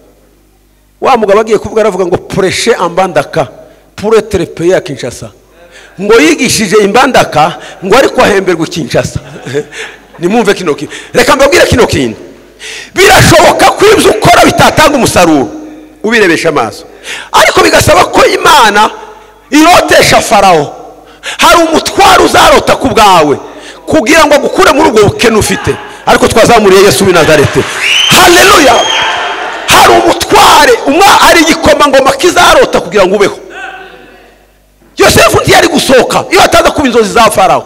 Wa mugabo agiye kuvuga aravuga ngo prêcher en Mbandaka pour être payé à Kinshasa. Ngo yigishije imbandaka ngo ariko ahemberwa Kinshasa. Nimumve kino kintu. Reka mbabwire kino kintu. Birashoboka ko ibyo ukora bitatanga umusaruro ubirebesha amaso, ariko bigasaba ko Imana irotesha Faraho. Hari umutwaro uzarota ku bwawe kugira ngo agukure muri ubwo bukene ufite, ariko twazamuriye Yesu w'i Nazareti. Haleluya! Hari umutware umwa ari igikomangoma kizarota kugira ngo ubeho. Yosefu ntiyari gusohoka iyo ataza kuba inzozi za Faraho.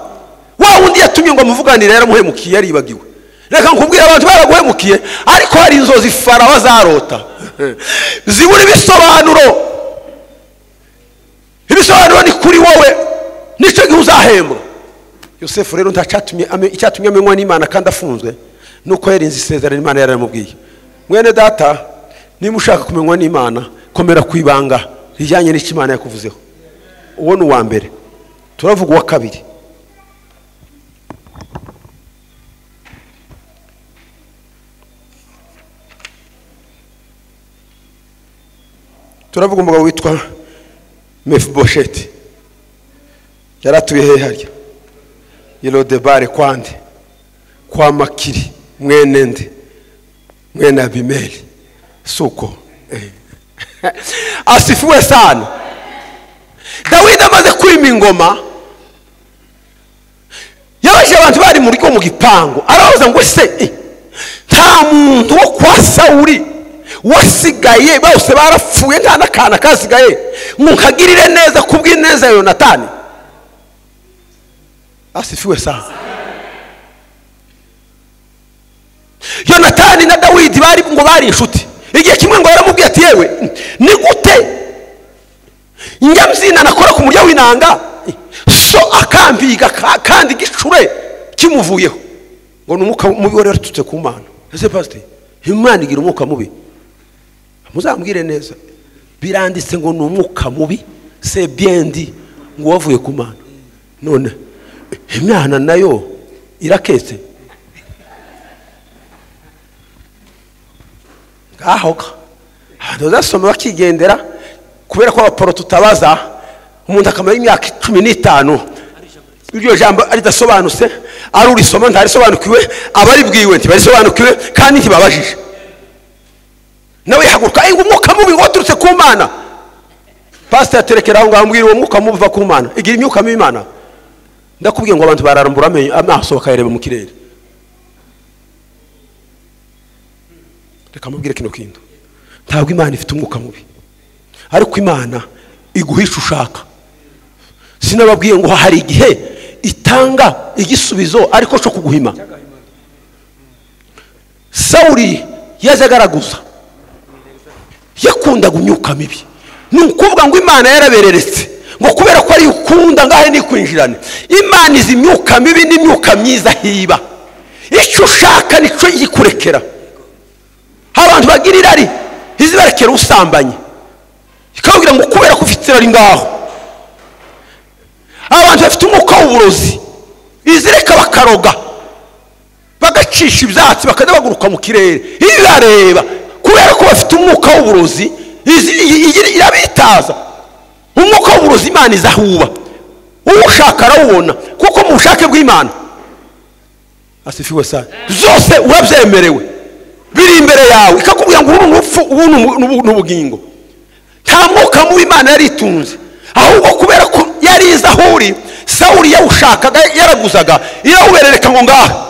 Wa wundi yatumye ngo amuvuganire yaramuhemukiye, yaribagiwe. Reka nkubwire, abantu baraguhemukiye, ariko hari inzozi Faraho azarota zibura ibisobanuro. Ibisobanuro ni kuri wowe, nicyo gihe uzahembwa. Yosefu rero icyatumye amenywa n'Imana kandi afunzwe nuko yarinze isezerano Imana yaramubwiye. Mwene data, niba ushaka kumenywa n'Imana, komera ku ibanga rijyanye n'icyo Imana yakuvuzeho. Uwo ni uwa mbere. Turavuga uwa kabiri. Turavuga umugabo witwa Mefibosheti. Yaratuye he harya? Yerodebare kwande kwa Makiri mwene nde mwene Abimeli suko. Asifiwe sana. Dawidi amaze kwima ingoma, yabaje abantu bari muri ko mu gipangu, arabaza ngo se nta muntu wo kwa Sawuli wasigaye, bose barapfuye nta nakana kasigaye, munkagirire neza kubw'ineza ya Yonatani. Asifiwe sana. Yonatani na Dawidi bari ngo bari inshuti. Igihe kimwe ngo yaramubwiye ati yewe ni gute njya mzina nakora ku murya w'inanga so akambiga kandi gicure kimuvuyeho, ngo numuka mubi wari watutse ku Mana. Ese pastor Imana igira umwuka mubi? Muzambwire neza, biranditse ngo ni umwuka mubi, c'est bien dit, ngo wavuye ku Mana. None Imana nayo iraketse ngaho. Abantu bazasoma bakigendera, kubera ko abaporo tutabaza, umuntu akamara imyaka 15 iryo jambo ridasobanutse, ari urisoma ntarisobanukiwe, abaribwiwe ntibarisobanukiwe, kandi ntibabajije. Nawe yahaguruka ngo umwuka mubi waturutse ku Mana. Pastor aterekera aho ngaho, ambwira uwo mwuka mubi uva ku Mana, igira imyuka mibi Imana. Ndakubwiye ngo abantu bararambura amaso bakayareba mu kirere. Reka mubwire kino kintu, ntabwo Imana ifite umwuka mubi, ariko Imana iguhisha ushaka. Sinababwiye ngo hari igihe itanga igisubizo ariko cyo kuguhima. Sawuli yazagaraguza, yakundaga imyuka mibi. Ni ukuvuga ngo Imana yarabereretse, ngo kubera ko ari ukunda ngahe nikwinjirane. Imana izi imyuka mibi n'imyuka myiza hiba, icyo ushaka nico yikurekera. Abantu bagira irari izibarekera usambanye, ikababwira ngo kubera ko ufite irari ngaho. Abantu bafite umwuka w'uburozi izireka bakaroga, bagacisha ibyatsi, bakajya baguruka mu kirere, irareba kubera ko bafite umwuka w'uburozi, irabitaza. Umwuka w'uburozi Imana izahuba, uwushaka arawubona, kuko mu bushake bw'Imana asifiwe sana, zose urabyemerewe, biri imbere yawe, ikakubwira ngo uru ni urupfu, ubu ni ubugingo. Nta mwuka mubi Imana yaritunze, ahubwo kubera ko yari izi aho uri, Sawuli yawushakaga, yaraguzaga, irawuberereka ngo ngaha.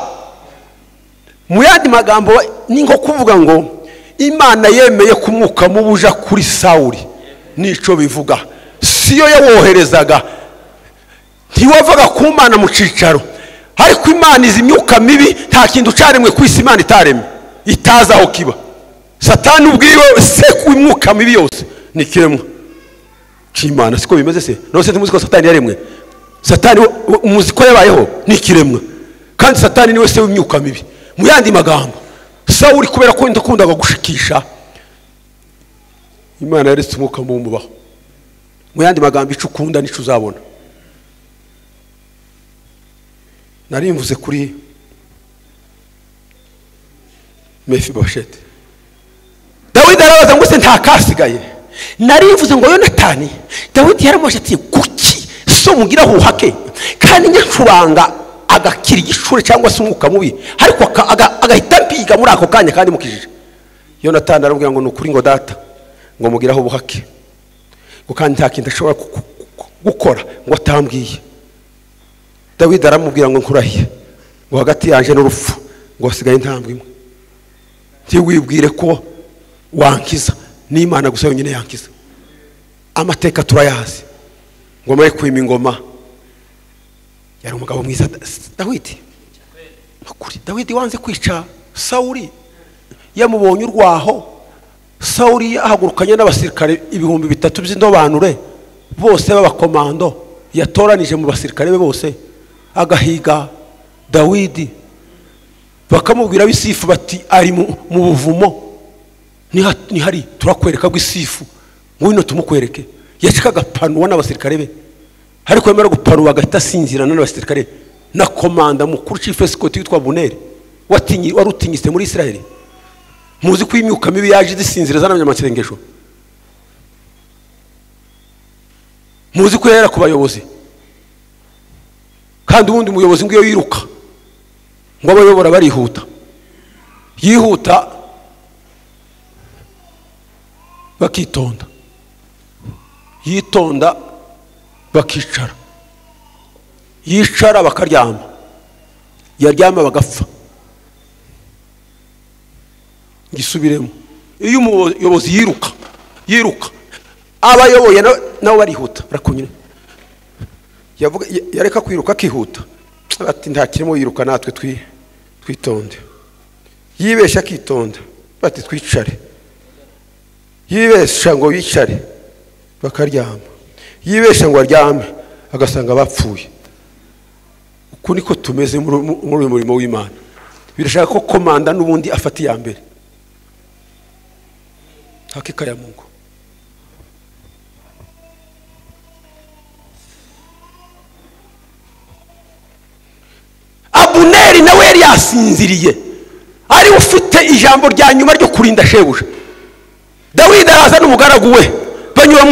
Mu yandi magambo ni nko kuvuga ngo Imana yemeye ko umwuka mubi uja kuri Sawuli, nico bivuga. Siyo yawoherezaga, ntiwavaga ku Mana mu cicaro, ariko Imana izi imyuka mibi. Nta kintu caremwe ku isi Imana itaremye, itazi aho kiba. Satani ubwiwe se ku imyuka mibi yose ni kiremwa cy'Imana, siko bimeze se? None se ntimuzi ko Satani yaremwe? Satani umuzi ko yabayeho ni kiremwa, kandi Satani niwe se w'imyuka mibi. Mu yandi magambo, Sawuli kubera ko ndakundaga gushikisha, Imana yaretse umwuka mubi umubaho. Mu yandi magambo, ico ukunda nico uzabona. Nari mvuze kuri Mefibosheti, Dawidi arabaza ngo se nta kasigaye? Nari mvuze ngo Yonatani, Dawidi yaramubajije ati kuki so mugira huhake kandi nyacuranga agakira igicure cyangwa se umwuka mubi, ariko agahita mpiga muri ako kanya kandi mukijije. Yonatani aramubwira ngo ni ukuri ngo data ngo mugiraho ubuhake, ngo kandi nta kintu ashobora gukora ngo atambwiye. Dawidi aramubwira ngo nkurahiye ngo hagati yanje n'urupfu ngo hasigaye intambwe imwe, ntiwibwire ko wankiza, n'Imana gusa yonyine yankiza. Amateka turayazi, ngo amare kwima ingoma. Yari umugabo mwiza Dawidi. Ukuri Dawidi wanze kwica Sawuli, yamubonye urwaho. Sawuli ahagurukanye n'abasirikare 3000 by'indobanure bose b'abakomando yatoranije mu basirikare be bose, agahiga Dawidi. Bakamubwira bisifu bati ari mu buvumo, nihari turakwereka bw'isifu, ngwino tumukwereke. Yacikaga panuwa n'abasirikare be, ariko yamara gupanuwa agahita asinzirana n'abasirikare na komanda mukuru chief escort witwa Buneri, wari utinyitse muri Israeli. Muzi ko imyuka mibi yaje izisinzira z'abanyamasengesho. Muzi ko yera ku bayobozi, kandi ubundi umuyobozi ngiyo yiruka ngo abayobora barihuta, yihuta bakitonda, yitonda bakicara, yicara bakaryama, yaryama bagapfa. Gisubiremo, iyo umuyobozi yiruka yiruka, abayoboye nabo barihuta, barakunyura. Yavuga yareka kwiruka akihuta, ati nta kirimo yiruka, natwe twitonde. Yibesha akitonda, bati twicare. Yibesha ngo yicare, bakaryama. Yibesha ngo aryame, agasanga bapfuye. Uku niko tumeze muri uyu murimo w'Imana. Birashaka ko komanda n'ubundi afata iya mbere. Hakika ya Mungu. Abuneri nawe yari yasinziriye, ari ufite ijambo rya nyuma ryo kurinda shebuja. Dawidi araza n'umugaragu we, banyura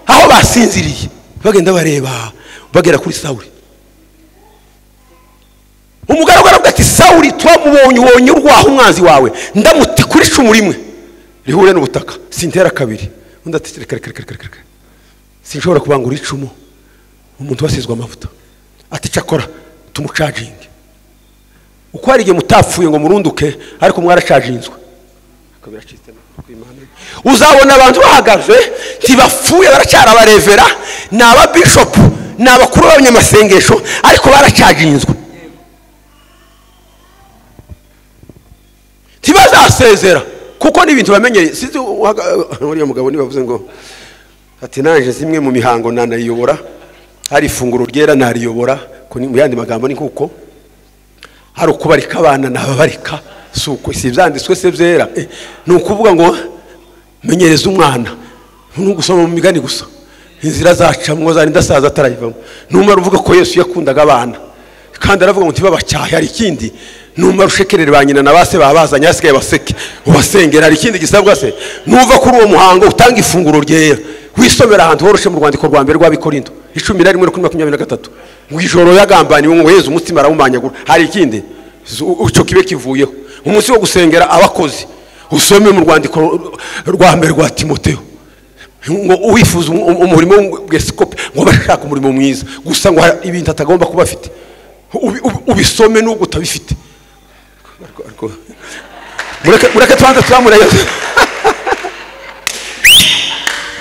aho basinziriye, bagenda bareba bagera kuri Sawuli. Umugaragu aravuga ati Sawuli twamubonye ubonye urwaho umwanzi wawe, ndamuti kuri icumu rimwe rihure n'ubutaka sintera kabiri. Undi ati reka reka reka reka, sinshobora kubangura icumu umuntu wasizwe amavuta. Ati cyakora tumucaginge. Uko hari igihe mutapfuye ngo murunduke, ariko mwaracajinzwe. Uzabona abantu bahagaze ntibapfuye, baracyari abarevera, ni ababishopu, ni abakuru b'abanyamasengesho, ariko baracajinzwe. Ntibazasezera kuko n'ibintu bamenyereye. Sinzi uriya mugabo nibavuze ngo ati naje zimwe mu mihango nanayiyobora, hari ifunguro ryera nariyobora, ko mu yandi magambo ni kuko hari ukubarika abana nababarika, si uko si ibyanditswe se byera. Ni ukuvuga ngo menyereza umwana, ntugusoma mu migani gusa, inzira zacamwo zari ndasaza atarayivamo. Numara uvuga ko Yesu yakundaga abana, kandi aravuga ngo ntibabacyahe, hari ikindi. Numara ushekerere ba nyina na base babazanye hasigaye baseke ubasengera, hari ikindi gisabwa se? Nuva kuri uwo muhango utanga ifunguro ryera, wisomera ahantu horoshe mu rwandiko rwa mbere rw'Abikorinto 11:23 ngo ijoro yagambaniwe ngo Yezu umutima arawumanyagura. Hari ikindi icyo kibe kivuyeho. Umunsi wo gusengera abakozi usome mu rwandiko rwa mbere rwa Timoteyo ngo uwifuza umurimo w'ubwepiskopi ngo bashaka umurimo mwiza gusa, ngo ibintu atagomba kuba afite ubisome nubwo utabifite. Mureke tubanze tuzamure Yesu,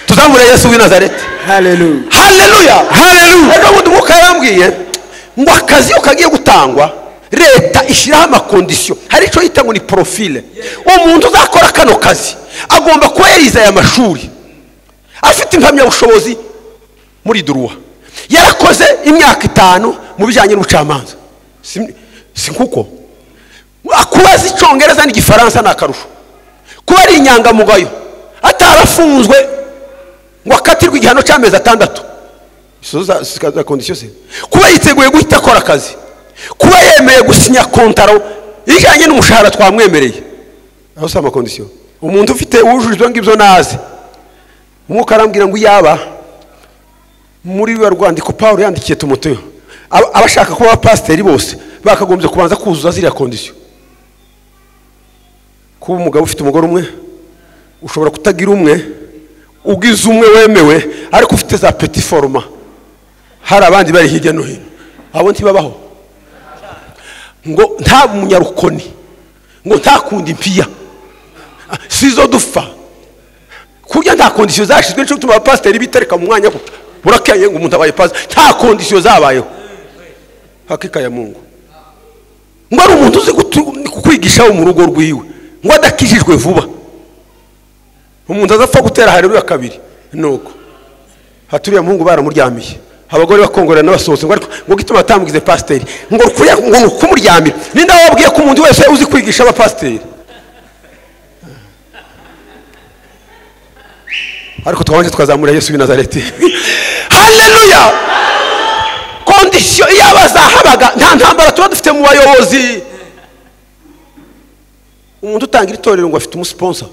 tuzamure Yesu w'i Nazareti. Haleluya, haleluya, haleluya. Ejo bundi Umwuka yarambwiye ngo akazi iyo kagiye gutangwa leta ishyiraho amakondisiyo, hari icyo yita ngo ni profile. Umuntu uzakora kano kazi agomba kuba yarize aya mashuri, afite impamyabushobozi muri duruwa, yarakoze imyaka 5 mu bijyanye n'ubucamanza, si kuko akubaza icyongereza n'igifaransa ni akarusho, kuba ari inyangamugayo, atarafunzwe ngo akatirwe igihano cy'amezi 6, izo kondisiyo se, kuba yiteguye guhita akora akazi, kuba yemeye gusinya kontaro ijyanye n'umushahara twamwemereye. Aho si amakondisiyo. Umuntu ufite wujuje ibyo ngibyo naze. Umwuka arambwira ngo yaba muri rwa rwandiko Pawulo yandikiye Timoteyo, abashaka kuba abapasiteri bose bakagombye kubanza kuzuza ziriya kondisiyo. Kuba umugabo ufite umugore umwe, ushobora kutagira umwe, ugize umwe wemewe ariko ufite za petit forma, hari abandi bari hirya no hino, abo ntibabaho. Ngo nta munyarukoni, ngo ntakunda impiya, sizo dupfa kurya, nta kondisiyo zashyizwe. Nicyo gituma abapasiteri bitereka mu mwanya burakeye ngo umuntu abaye pasiteri, nta kondisiyo zabayeho. Hakika ya Mungu. Ngo ari umuntu uzi kwigisha mu rugo rwiwe, ngo adakijijwe vuba, umuntu azapfa gutera haleluya kabiri. Nuko haturiya muhungu baramuryamiye, abagore bakongorera n'abasohotse ngo ariko ngo gituma batambugize pasiteri, ngo kuriya ngo kumuryamira. Ninde wabwiye ko umuntu wese uzi kwigisha abapasiteri? Ariko twabanje twazamura Yesu w'i Nazareti. Haleluya. Kondisiyo iyo abazahabaga, nta ntambara tuba dufite mu bayobozi. Umuntu utangira itorero ngo afite umusponsor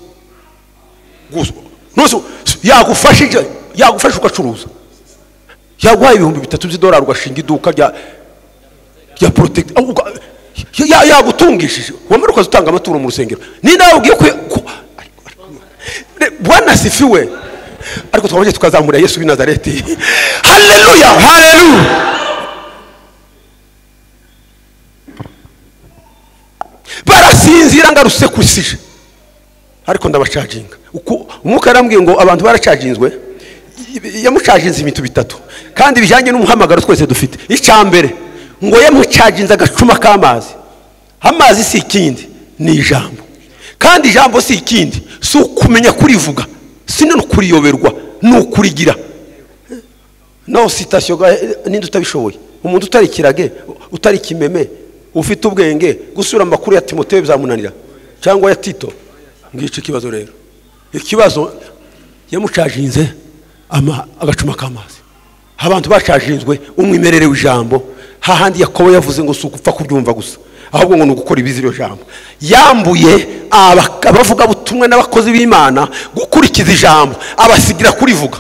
gusa, yagufasha, yagufasha ugacuruza, yaguhaye 3000 by'idolari ugashinga iduka rya protect, yagutungishije, wamara ukaza utanga amaturo mu rusengero. Ninde wabwiye ko Bwana asifiwe? Ariko twabanje tukazamura Yesu w'i Nazareti. Haleluya, haleluya. Barasinzira ngaruse kusije, ariko ndabacaginga. Uko Umwuka yarambwiye ngo abantu baracaginzwe, yamucaginze ibintu bitatu kandi bijyanye n'umuhamagaro twese dufite. Icya mbere ngo yamucaginze agacuma k'amazi. Amazi si ikindi, ni ijambo, kandi ijambo si ikindi, si ukumenya kurivuga, si no kuriyoberwa, ni ukurigira. No citation ninde utabishoboye? Umuntu utari kirage, utari kimeme, ufite ubwenge, gusura amakuru ya Timoteyo bizamunanira cyangwa ya Tito. Ngice ikibazo rero. Ikibazo yamucajinze agacuma k'amazi. Abantu bacajinzwe umwimerere w'ijambo, hahandi Yakobo yavuze ngo si ugupfa kubyumva gusa, ahubwo ngo ni ugukora ibizira jambo. Yambuye abavuga butumwa n'abakozi b'Imana gukurikiza ijambo, abasigira kurivuga.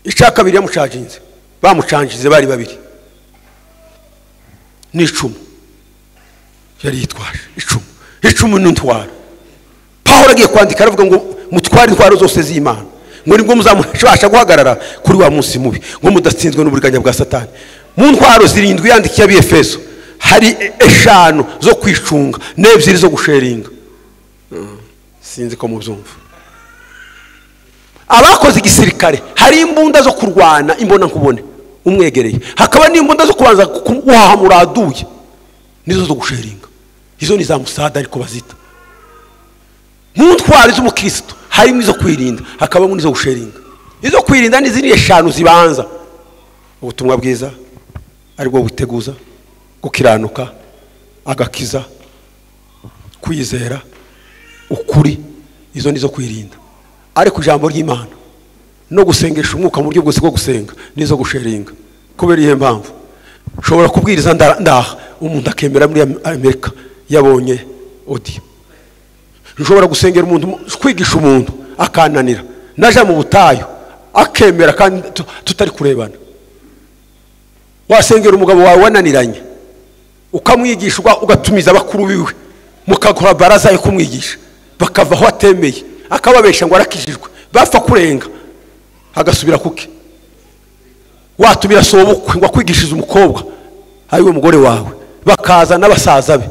Icya kabiri yamucajinze, bamucanjize bari babiri n'icumu yari yitwaje, icumu n'intwaro. Pawulo agiye kwandika aravuga ngo mutware intwaro zose z'Imana, ngo nibwo muzabasha guhagarara kuri wa munsi mubi, ngo mudatsinzwe n'uburiganya bwa Satani. Mu ntwaro 7 yandikiye ab'Efeso hari 5 zo kwicunga n'2 zo gusheringa. Sinzi ko mubyumva. Abakoze igisirikare hari imbunda zo kurwana imbona nkubone umwegereye, hakaba n'imbunda zo kubanza guhahamura aduye, nizo zo gusheringa. Izo ni za musada ariko bazita. Mu ntwaro z'umukristo harimo izo kwirinda, hakabamo n'izo gusheringa. Izo kwirinda ni ziriya 5 zibanza: ubutumwa bwiza aribwo buteguza, gukiranuka, agakiza, kwizera, ukuri. Izo nizo kwirinda. Ariko ijambo ry'Imana no gusengesha umwuka mu buryo bwose bwo gusenga nizo gusheringa. Kubera iyo mpamvu ushobora kubwiriza ndaha umuntu akemera muri Amerika yabonye audio. Ushobora gusengera umuntu, kwigisha umuntu akananira, naja mu butayu akemera kandi tutari kurebana. Wasengera umugabo wawe wananiranye ukamwigisha, ugatumiza abakuru biwe mukakora baraza yo kumwigisha, bakava aho atemeye akababesha ngo arakijijwe, bapfa kurenga agasubira kuke. Watumira sobukwe ngo akwigishize umukobwa ariwe mugore wawe, bakaza n'abasaza be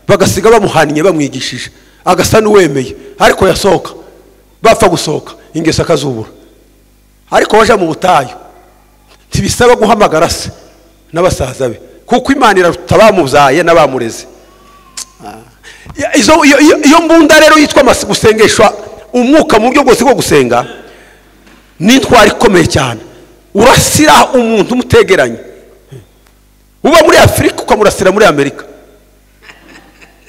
bagasiga bamuhannye bamwigishije, agasa n'uwemeye, ariko yasohoka bapfa gusohoka ingeso akazubura. Ariko waje mu butayu ntibisaba guhamagara se n'abasaza be, kuko Imana iraruta abamubyaye n'abamureze. Iyo mbunda rero yitwa gusengeshwa umwuka mu buryo bwose bwo gusenga ni intwaro ikomeye cyane. Urasira umuntu umutegeranye, uba muri Afurika ukamurasira muri Amerika.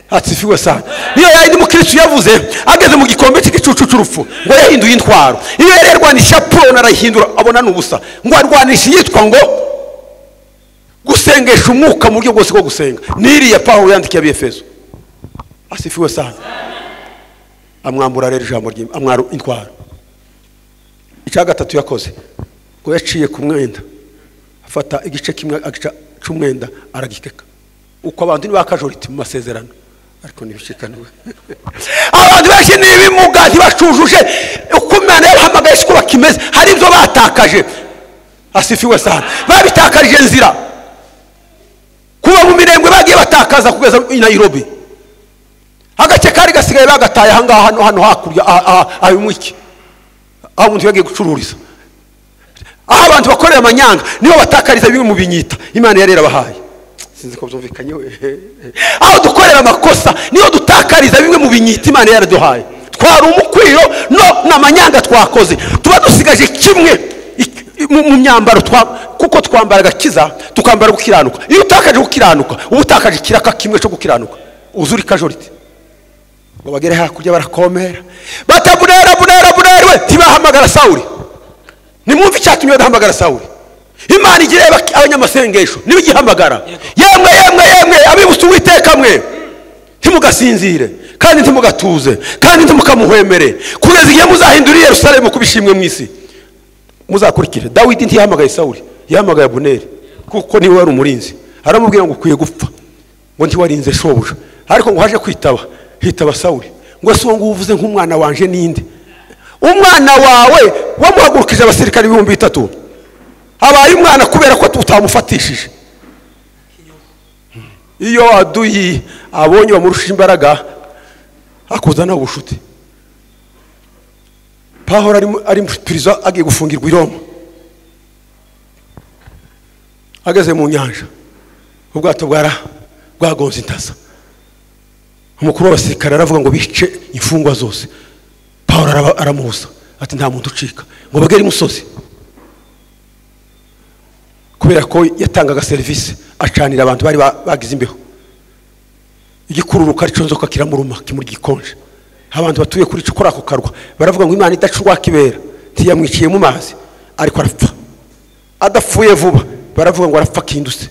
Asifiwe sana. Niyo yindi mukristo yavuze ageze mu gikombe cy'igicucu cy'urupfu ngo yahinduye intwaro. Iyo yari yarwanisha polo arayihindura abona n'ubusa, ngo arwanisha yitwa ngo gusengesha umwuka mu buryo bwose bwo gusenga. Niriya Pawulo yandikiye ab'Efeso. Asifiwe sana. Amwambura rero ijambo ry'Imana, amwara intwaro. Icya gatatu yakoze ngo yaciye ku mwenda, afata igice kimwe agaca cy'umwenda aragikeka. Uko abantu ni bakajoriti mu masezerano, ariko ntibishikanuwe. Abantu benshi ni ibimuga ntibacujuje uko Imana yabahamagaye siko bakimeze, hari ibyo batakaje. Asifiwe sana. Babitakarije nzira. Kuba mu mirengwe bagiye batakaza kugeza i Nairobi. Agace kari gasigaye bagataye aha ngaha hano hakurya ayo mwiki, aho umuntu yagiye gucururiza, aho abantu bakorera amanyanga nibo batakariza bimwe mu binyita Imana yari yarabahaye. Sinzi ko byumvikanye. Aho dukorera amakosa niyo dutakariza bimwe mu binyita Imana yaraduhaye. Twari umukwiro no n'amanyanga twakoze, tuba dusigaje kimwe mu myambaro, kuko twambara agakiza tukambara gukiranuka. Iyo utakaje gukiranuka uba utakaje ikiraka kimwe cyo gukiranuka, uzuri kajorite. Ngo bagere hakurya barakomera, batabunera bunera bunera we ntibahamagara Sawuli. Nimwumve icyatumye badahamagara Sawuli. Imana igireba abanyamasengesho nibigihamagara, yemwe yemwe yemwe abibutse Uwiteka mwe, ntimugasinzire kandi ntimugatuze kandi ntimukamuhwemere kugeza igihe muzahindura Yerusalemu kubishimwe mu isi. Muzakurikire. Dawidi ntiyahamagaye Sawuli, yahamagaye Abuneri kuko niwe wari umurinzi. Aramubwira ngo ukwiye gupfa, ngo ntiwarinze shobuja. Ariko ngo haje kwitaba, hitaba Sawuli, ngo se uwo nguwo uvuze nk'umwana wanje ninde? Umwana wawe wamuhagurukije abasirikari 3000, abaye umwana kubera ko tutamufatishije. Iyo aduyi abonye bamurusha imbaraga akuzana ubushuti. Pawulo ari mu prison agiye gufungirwa i Roma, ageze mu nyanja ubwato bwagonze intasa. Umukuru w'abasirikare aravuga ngo bice imfungwa zose. Pawulo aramubuza ati nta muntu ucika, ngo bagere imusozi. Kubera ko yatangaga serivisi acanira abantu bari bagize imbeho, igikururuka arico nzoka kiramuruma kimurya igikonje. Abantu batuye kuri kuri ako karwa baravuga ngo Imana idaca urwakibera ntiyamwiciye mu mazi, ariko arapfa. Adapfuye vuba baravuga ngo arapfa akindutse,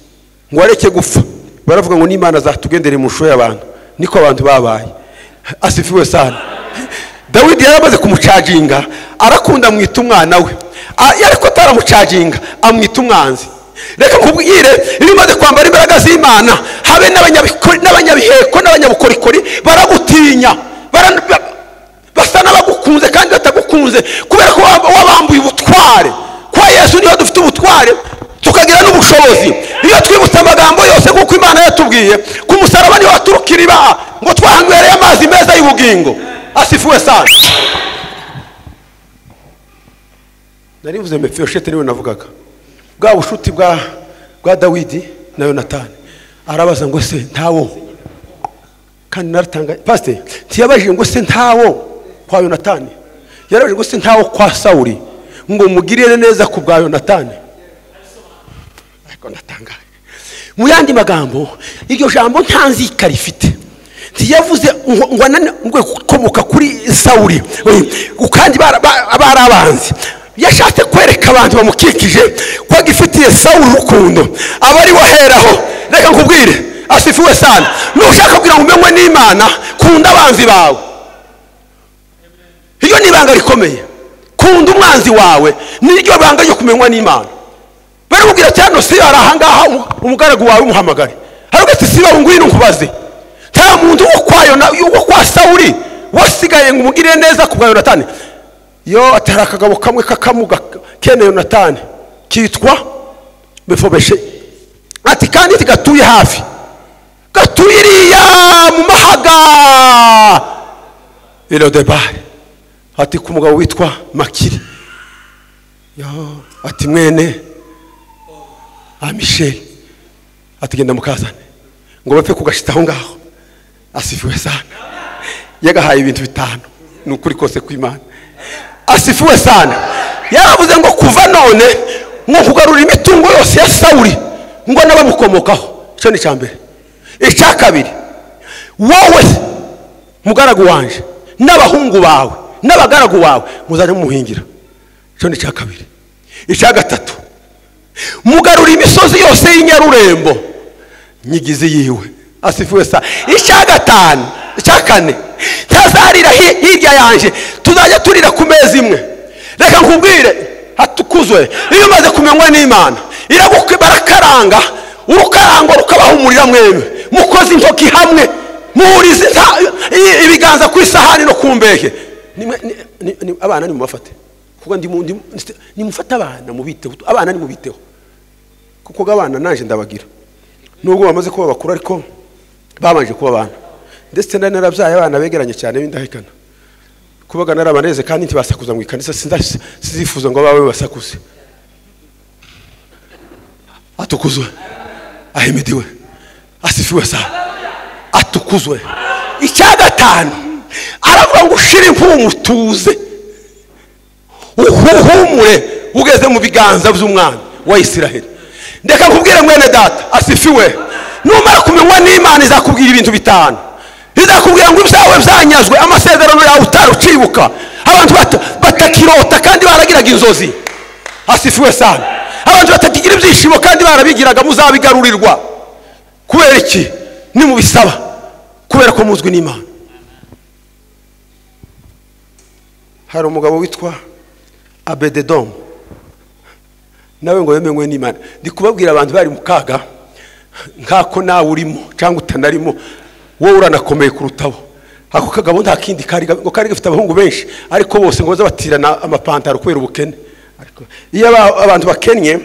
ngo areke gupfa baravuga ngo n'Imana azatugendere mu shusho y'abantu. Niko abantu babaye. Asifiwe sana. Dawidi yaramaze kumucaginga, arakunda amwita umwana we, ariko ataramucaginga amwita umwanzi. Reka nkubwire, iyo umaze kwambara imbaraga z'Imana, habe n'abanyabiheko n'abanyabukorikori baragutinya, basa n'abagukunze kandi batagukunze, kubera ko wabambuye ubutware. Kwa Yesu niho dufite ubutware tukagira n'ubushobozi. Iyo twibutse amagambo yose kuko Imana yatubwiye ku musaraba niho haturuka iriba, ngo twahanywereye amazi meza y'ubugingo. Asifiwe sana. Nari mvuze Mefibosheti niwe navugaga, bwa bushuti bwa Dawidi na Yonatani. Arabaza ngo se ntawo, kandi naratanga pastor ntiyabajije ngo se ntawo kwa Yonatani, yarabajije ngo se ntawo kwa Sawuli, ngo mugirire neza ku bwa Yonatani. Ariko ndatangaye. Mu yandi magambo, iryo jambo nta nzika rifite. Ntiyavuze ngo komoka kuri Sawuli, kandi bari abanzi. Yashatse kwereka abantu bamukikije ko agifitiye Sawuli urukundo, abari waheraho. Reka nkubwire, asifiwe sana. Nushaka kugira ngo umenywe n'Imana, kunda abanzi bawe. Iyo ni ibanga rikomeye. Kunda umwanzi wawe niryo banga ryo kumenywa n'Imana. Baramubwira cyane, si ari ahangaha umugaragu wawe umuhamagare. Haravuga ati siba ngwino nkubaze, nta muntu wo kwayo wo kwa Sawuli wasigaye ngo umugirire neza ku bwa Yonatani. Yo atari akagabo kamwe kakamuga kene Yonatani kitwa Mefiboshe, ati kandi gatuye hafi, gatuye iriya mu mahaga Elodebari, ati ku mugabo witwa Makiri, yo ati mwene Amisheli, ati genda mukazane ngo bapfe kugashita aho ngaho. Asifiwe sana. Yagahaye ibintu bitanu, ni ukuri kose kw'Imana. Asifiwe sana. Yaravuze ngo kuva none ngo kugarura imitungo yose ya Sawuli ngo n'abamukomokaho. Icyo ni icyambere. Icya kabiri, wowe mugaragu wanje n'abahungu bawe n'abagaragu bawe muzajya mumuhingira. Icyo ni icya kabiri. Icya gatatu, mugarura imisozi yose y'inyarurembo nyigizi yiwe. Asifiwe sana. Icya gatanu, icya kane, ntazarira hirya yanje, tuzajya turira ku meza imwe. Reka nkubwire, hatukuzwe. Iyo umaze kumenywa n'Imana, barakaranga urukarango rukabahumurira mwemwe, mukoze intoki hamwe, muhurize ibiganza ku isahani no ku mbehe. Abana nimubafate, kuko nimufate abana mubiteho, abana nimubiteho, kuko abana naje ndabagira, nubwo bamaze kuba bakuru ariko babanje kuba abana. Ndetse narabyaye abana begeranye cyane b'indahekana, kubaga narabaneze kandi ntibasakuza mu ikanisa, sizifuza ngo babe basakuze. Atukuzwe, ahimidiwe, asifiwe sana. Atukuzwe. Icya gatanu, aravuga ngo ushire impumu tuze, uhuhumure ugeze mu biganza by'umwana wa Isiraheli. Ndeka nkubwire mwene data, asifiwe. Numara kumenywa n'Imana izakubwira ibintu bitanu. Izakubwira ngo ibyawe byanyazwe, amasezerano yawe utarucibuka, abantu batakirota kandi baragiraga inzozi. Asifiwe sana. Abantu batakigira ibyishimo kandi barabigiraga, muzabigarurirwa. Kubera iki? Nimubisaba, kubera ko muzwi n'Imana. Hari umugabo witwa Abededom, nawe ngo yemenywe n'Imana. Ndi kubabwira abantu bari mu kaga nkako nawe urimo cyangwa utanarimo, wowe uranakomeye kurutabo. Ako kagabo nta kindi kari ngo kari gafite abahungu benshi, ariko bose ngo bazabatirana amapantaro kubera ubukene. Ariko iyo abantu bakennye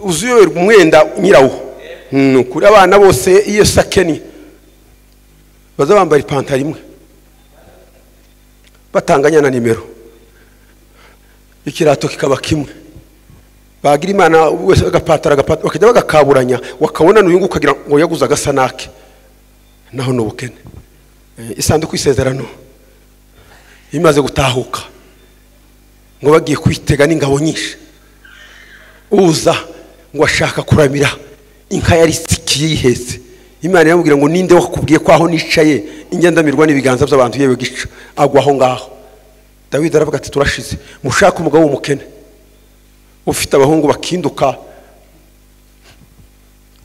uzuyoberwa umwenda nyirawo, nukuri abana bose iyo sakennye baza bambara ipantaro imwe batanganya na nimero, ikirato kikaba kimwe. Bagira Imana wese agapantaro agapantaro bakajya bagakaburanya, wakabona n'uyu ukagira ngo yaguze agasa nake, naho n'ubukene. Isanduku isezerano imaze gutahuka ngo bagiye kwitega n'ingabo nyinshi, uza ngo ashaka kuramira inka yari itsikiye yihetse Imana iramubwira ngo ninde wakubwiye ko aho nicaye ingendamirwa n'ibiganza by'abantu yewe gica agwa aho ngaho. Dawidi aravuga ati turashize, mushaka umugabo w'umukene ufite abahungu bakinduka,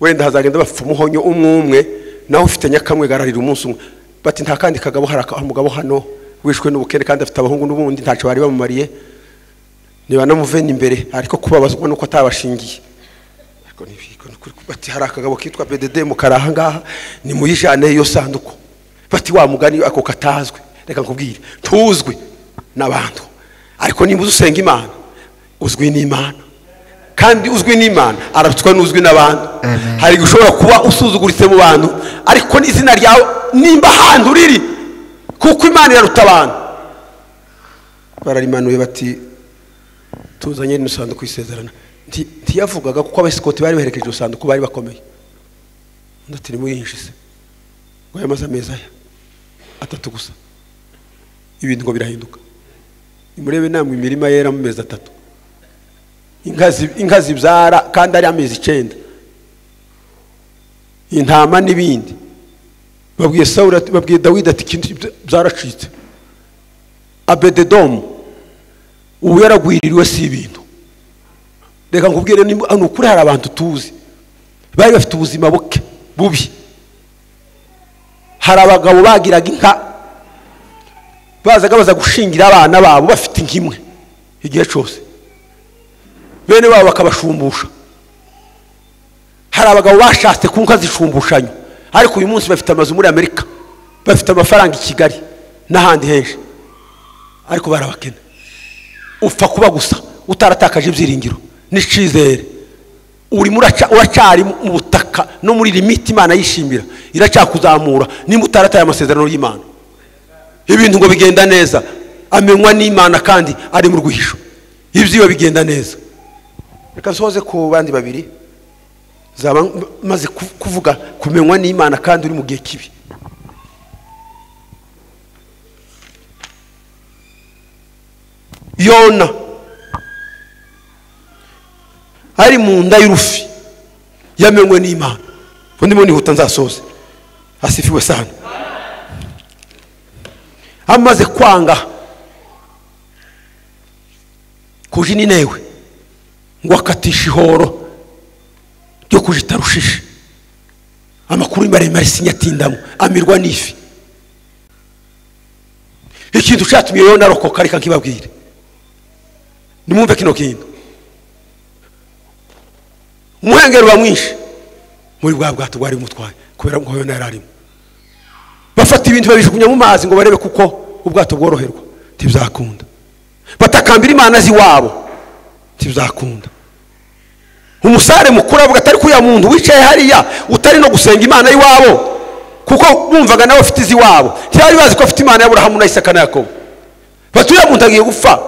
wenda hazagenda bapfa umuhonyo umwe umwe, naho ufite nyakamwe gararira umunsi umwe. Bati nta kandi kagabo, hari umugabo hano wishwe n'ubukene kandi afite abahungu n'ubundi ntacyo bari bamumariye, niba namuvena imbere ariko kubabazwa nuko atabashingiye. Ariko bati hari akagabo kitwa BDD mu karaha ngaha, ni muyijane iyo sanduku. Bati wa mugani ako katazwe, reka nkubwire tuzwi n'abantu, ariko nimba usenga Imana uzwi n'Imana, kandi uzwi n'Imana aratswa n'uzwi n'abantu. Hari gushobora kuba usuzuguritse mu bantu, ariko n'izina ryawe nimba ahantu riri, kuko Imana iraruta abantu. Bararimanuye bati tuzanye n'isanduku y'isezerano. Ntiyavugaga kuko abesikoti bari baherekeje isanduku bari bakomeye. Undi ati nimuyinjize, ngo yamaze amezi aya 3 gusa, ibintu ngo birahinduka. Nimurebe namwe imirima yera mu mezi 3, inka zibyara kandi ari amezi 9, intama n'ibindi. Babwiye Sawuli, babwiye Dawidi ati ikintu byaracitse. Abededomu ubu yaragwiririwe si ibintu. Reka nkubwire ni ukuri, hari abantu tuzi bari bafite ubuzima buke bubi. Hari abagabo bagiraga inka bazaga baza gushingira abana babo bafite inka imwe igihe cyose, bene babo bakabashumbusha. Hari abagabo bashatse ku nka zishumbushanyo, ariko uyu munsi bafite amazu muri Amerika, bafite amafaranga i Kigali n'ahandi henshi, ariko barabakene. Upfa kuba gusa utaratakaje ibyiringiro n'icizere, uri uracari mu butaka no muri limiti Imana yishimira, iracyakuzamura nimba utarataye amasezerano y'Imana. Ibintu ngo bigenda neza, amenywa n'Imana kandi ari mu rwihisho, ibyiwe bigenda neza. Reka nsoze ku bandi babiri zaba maze kuvuga kumenywa n'Imana kandi uri mu gihe kibi. Yona ari mu nda y'urufi yamenywe n'Imana. Undi muni huta nzasoze. Asifiwe sana. Amaze kwanga kuja Ninewe ngo akatisha ihoro ryo kuja Tarushishi, amakuru maremare sinyatindamo, amirwa n'ifi. Ikintu cyatumye Yona arokoka, reka nkibabwire, nimwumve kino kintu. Umuhengeri wa mwinshi muri bwa bwato bwari bumutwaye, kubera ngo Yona yararimo. Bafata ibintu babijugunya mu mazi ngo barebe kuko ubwato bworoherwa, ntibizakunda. Batakambira Imana ziwabo, ntibizakunda. Umusare mukuru avuga atari kuya muntu wicaye hariya utari no gusenga Imana yiwabo, kuko bumvaga nawe afite iziwabo, ntibari bazi ko afite Imana ya Aburahamu na Isaka na Yakobo. Batuye muntu agiye gupfa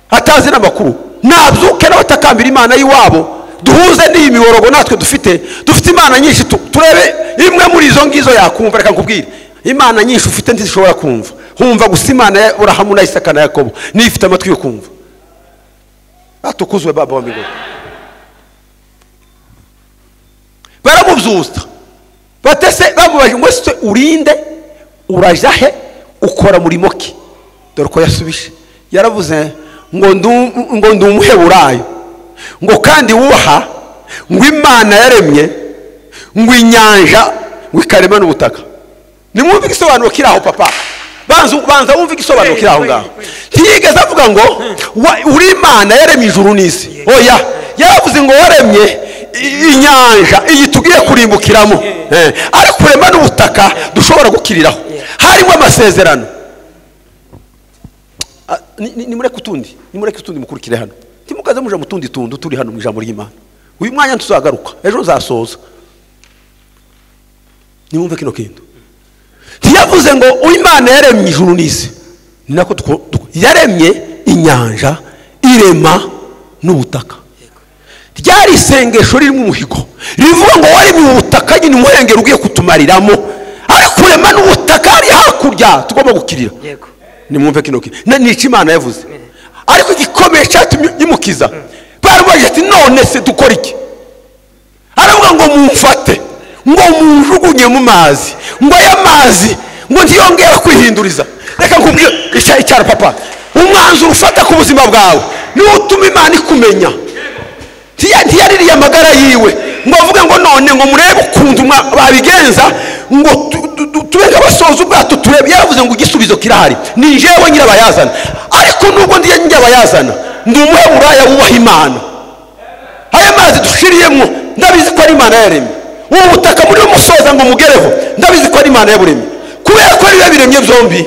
atazi n'amakuru, nabyuke n'abatakambira Imana yiwabo, duhuze n'iyi miborogo natwe dufite Imana nyinshi, turebe imwe muri izo ngizo yakumva. Reka nkubwire, Imana nyinshi ufite ntizishobora kumva, humva gusa Imana ya Aburahamu na Isaka na Yakobo niyo ifite amatwi yo kumva. Atukuzwe Baba wa mbinguni. Baramubyusa batese, bamubaje ngo se urinde, uraja he, ukora murimo ki? Dore ko yasubije, yaravuze ngo ndi umuheburayo, ngo kandi wuha ngo Imana yaremye ngo inyanja ngo ikarema n'ubutaka. Nimwumve igisobanuro kiri aho papa, banza wumve igisobanuro kiri aho ngaho. Ntiyigeze avuga ngo uri Imana yaremye ijuru n'isi, oya, yaravuze ngo waremye inyanja iyi tugiye kurimbukiramo, ariko urema n'ubutaka dushobora gukiriraho. Harimo amasezerano. Nimureke utundi mukurikire hano, ntimukaze muja mu tundi tundu turi hano mu ijambo ry'Imana. Uyu mwanya tuzagaruka ejo nzasoza. Nimwumve kino kintu. Ntiyavuze ngo Imana yaremye ijuru n'isi, ni nako yaremye inyanja irema n'ubutaka. Ryari isengesho ririmo umuhigo, rivuga ngo wari mu butaka nyine umuhengeri ugiye kutumariramo, ariko urema n'ubutaka ari hakurya tugomba gukirira. Nimwumve kino kintu n'icyo Imana yavuze. Ariko igikomeye cyatumye imukiza, baramubaje ati none se dukora iki? Aravuga ngo mumfate Ngo munjugunye mu mazi, ngo aya mazi ngo ntiyongera kwihinduriza. Reka nkubwire icyara papa, umwanzuro ufata ku buzima bwawe niwo utuma Imana ikumenya. Ntiyaririye amagara yiwe ngo avuge ngo none ngo murebe ukuntu babigenza ngo tube nk'abasoza ubwato turebe. Yaravuze ngo igisubizo kirahari, ni jewe nyirabayazana. Ariko nubwo ndi nyirabayazana, ndi umuheburaya wubaha Imana. Aya mazi dushiriyemo ndabizi ko ari Imana yaremye. Ubu butaka muri musoza ngo mugereho ndabizi ko ari Imana yaburemye. Kubera ko ari biremye byombi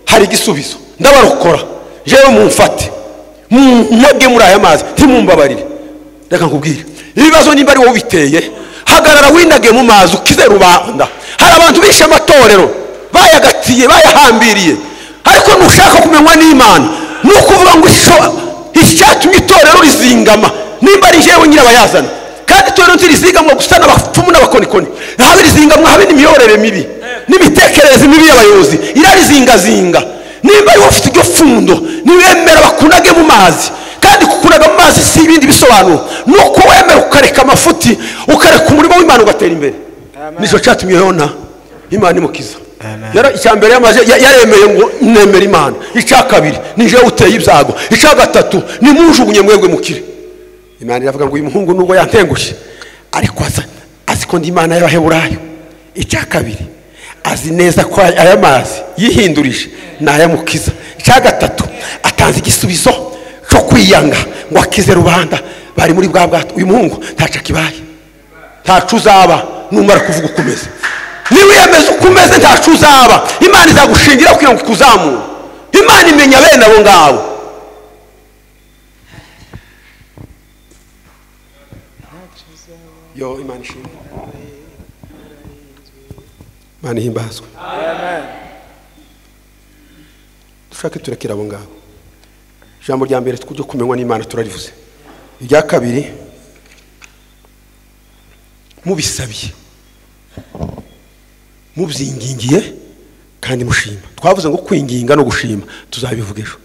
hari igisubizo. Ndabarokora jewe mumfate munage muri aya mazi, ntimumbabarire. Reka nkubwire, ibibazo nimba ari wowe biteye, hagarara winage mu mazi ukize rubanda. Hari abantu bishe amatorero bayagatiye bayahambiriye, ariko nushaka kumenywa n'Imana nukuvuga ngo icyatumye itorero rizingama nimba ari jewe nyirabayazana. Kandi itorero ntirizingamwa gusa n'abapfumu n'abakonikoni, habe rizingamwa habe n'imiyoborere mibi n'imitekerereze mibi y'abayobozi irarizingazinga. Nimba ari wowe ufite iryo fundo, niwemera bakunage mu mazi. Kandi kukunaga mu mazi si ibindi bisobanuro, nuko wemera ukareka amafuti, ukareka umurimo w'Imana ugatera imbere. Nicyo cyatumye Yona Imana imukiza. Icya mbere yaremeye ngo nemera Imana. Icya kabiri ni jewe uteye ibyago. Icya gatatu ni munjugunye mwebwe mukire. Imana iravuga ngo uyu muhungu nubwo yantengushye ariko azi ko ndi Imana y'Abaheburayo. Icya kabiri azi neza ko aya mazi yihindurije nayamukiza. Icya gatatu atanze igisubizo cyo kwiyanga ngo akize rubanda bari muri bwa bwato. Uyu muhungu ntaca kibaye, ntacu uzaba numara kuvuga ukomeze. Niba wiyemeza ukomeze ntacu uzaba, Imana izagushingira kugira ngo ikuzamure. Imana imenya bene abo ngabo. Yo, Imana ishimwe, Imana ihimbazwe. Amen. Dushake turekera abo ngabo. Ijambo rya mbere tujye kumenywa n'Imana turarivuze. Irya kabiri, mubisabiye, mubyingingiye kandi mushima. Twavuze ngo kwinginga no gushima tuzabivuga ejo.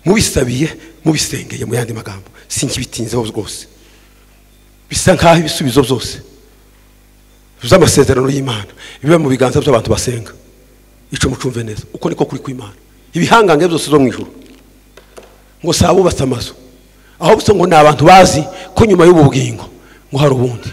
Mubisabiye, mubisengeye, mu yandi magambo sinkibitinzeho rwose. Bisa nkaho ibisubizo byose by'amasezerano y'Imana biba mu biganza by'abantu basenga. Ico mucumve neza, uko niko kuri kw'Imana. Ibihangange byose zo mu ijuru ngo sabubatse amazu, aho ngo ni abantu bazi ko nyuma y'ubu bugingo ngo hari ubundi.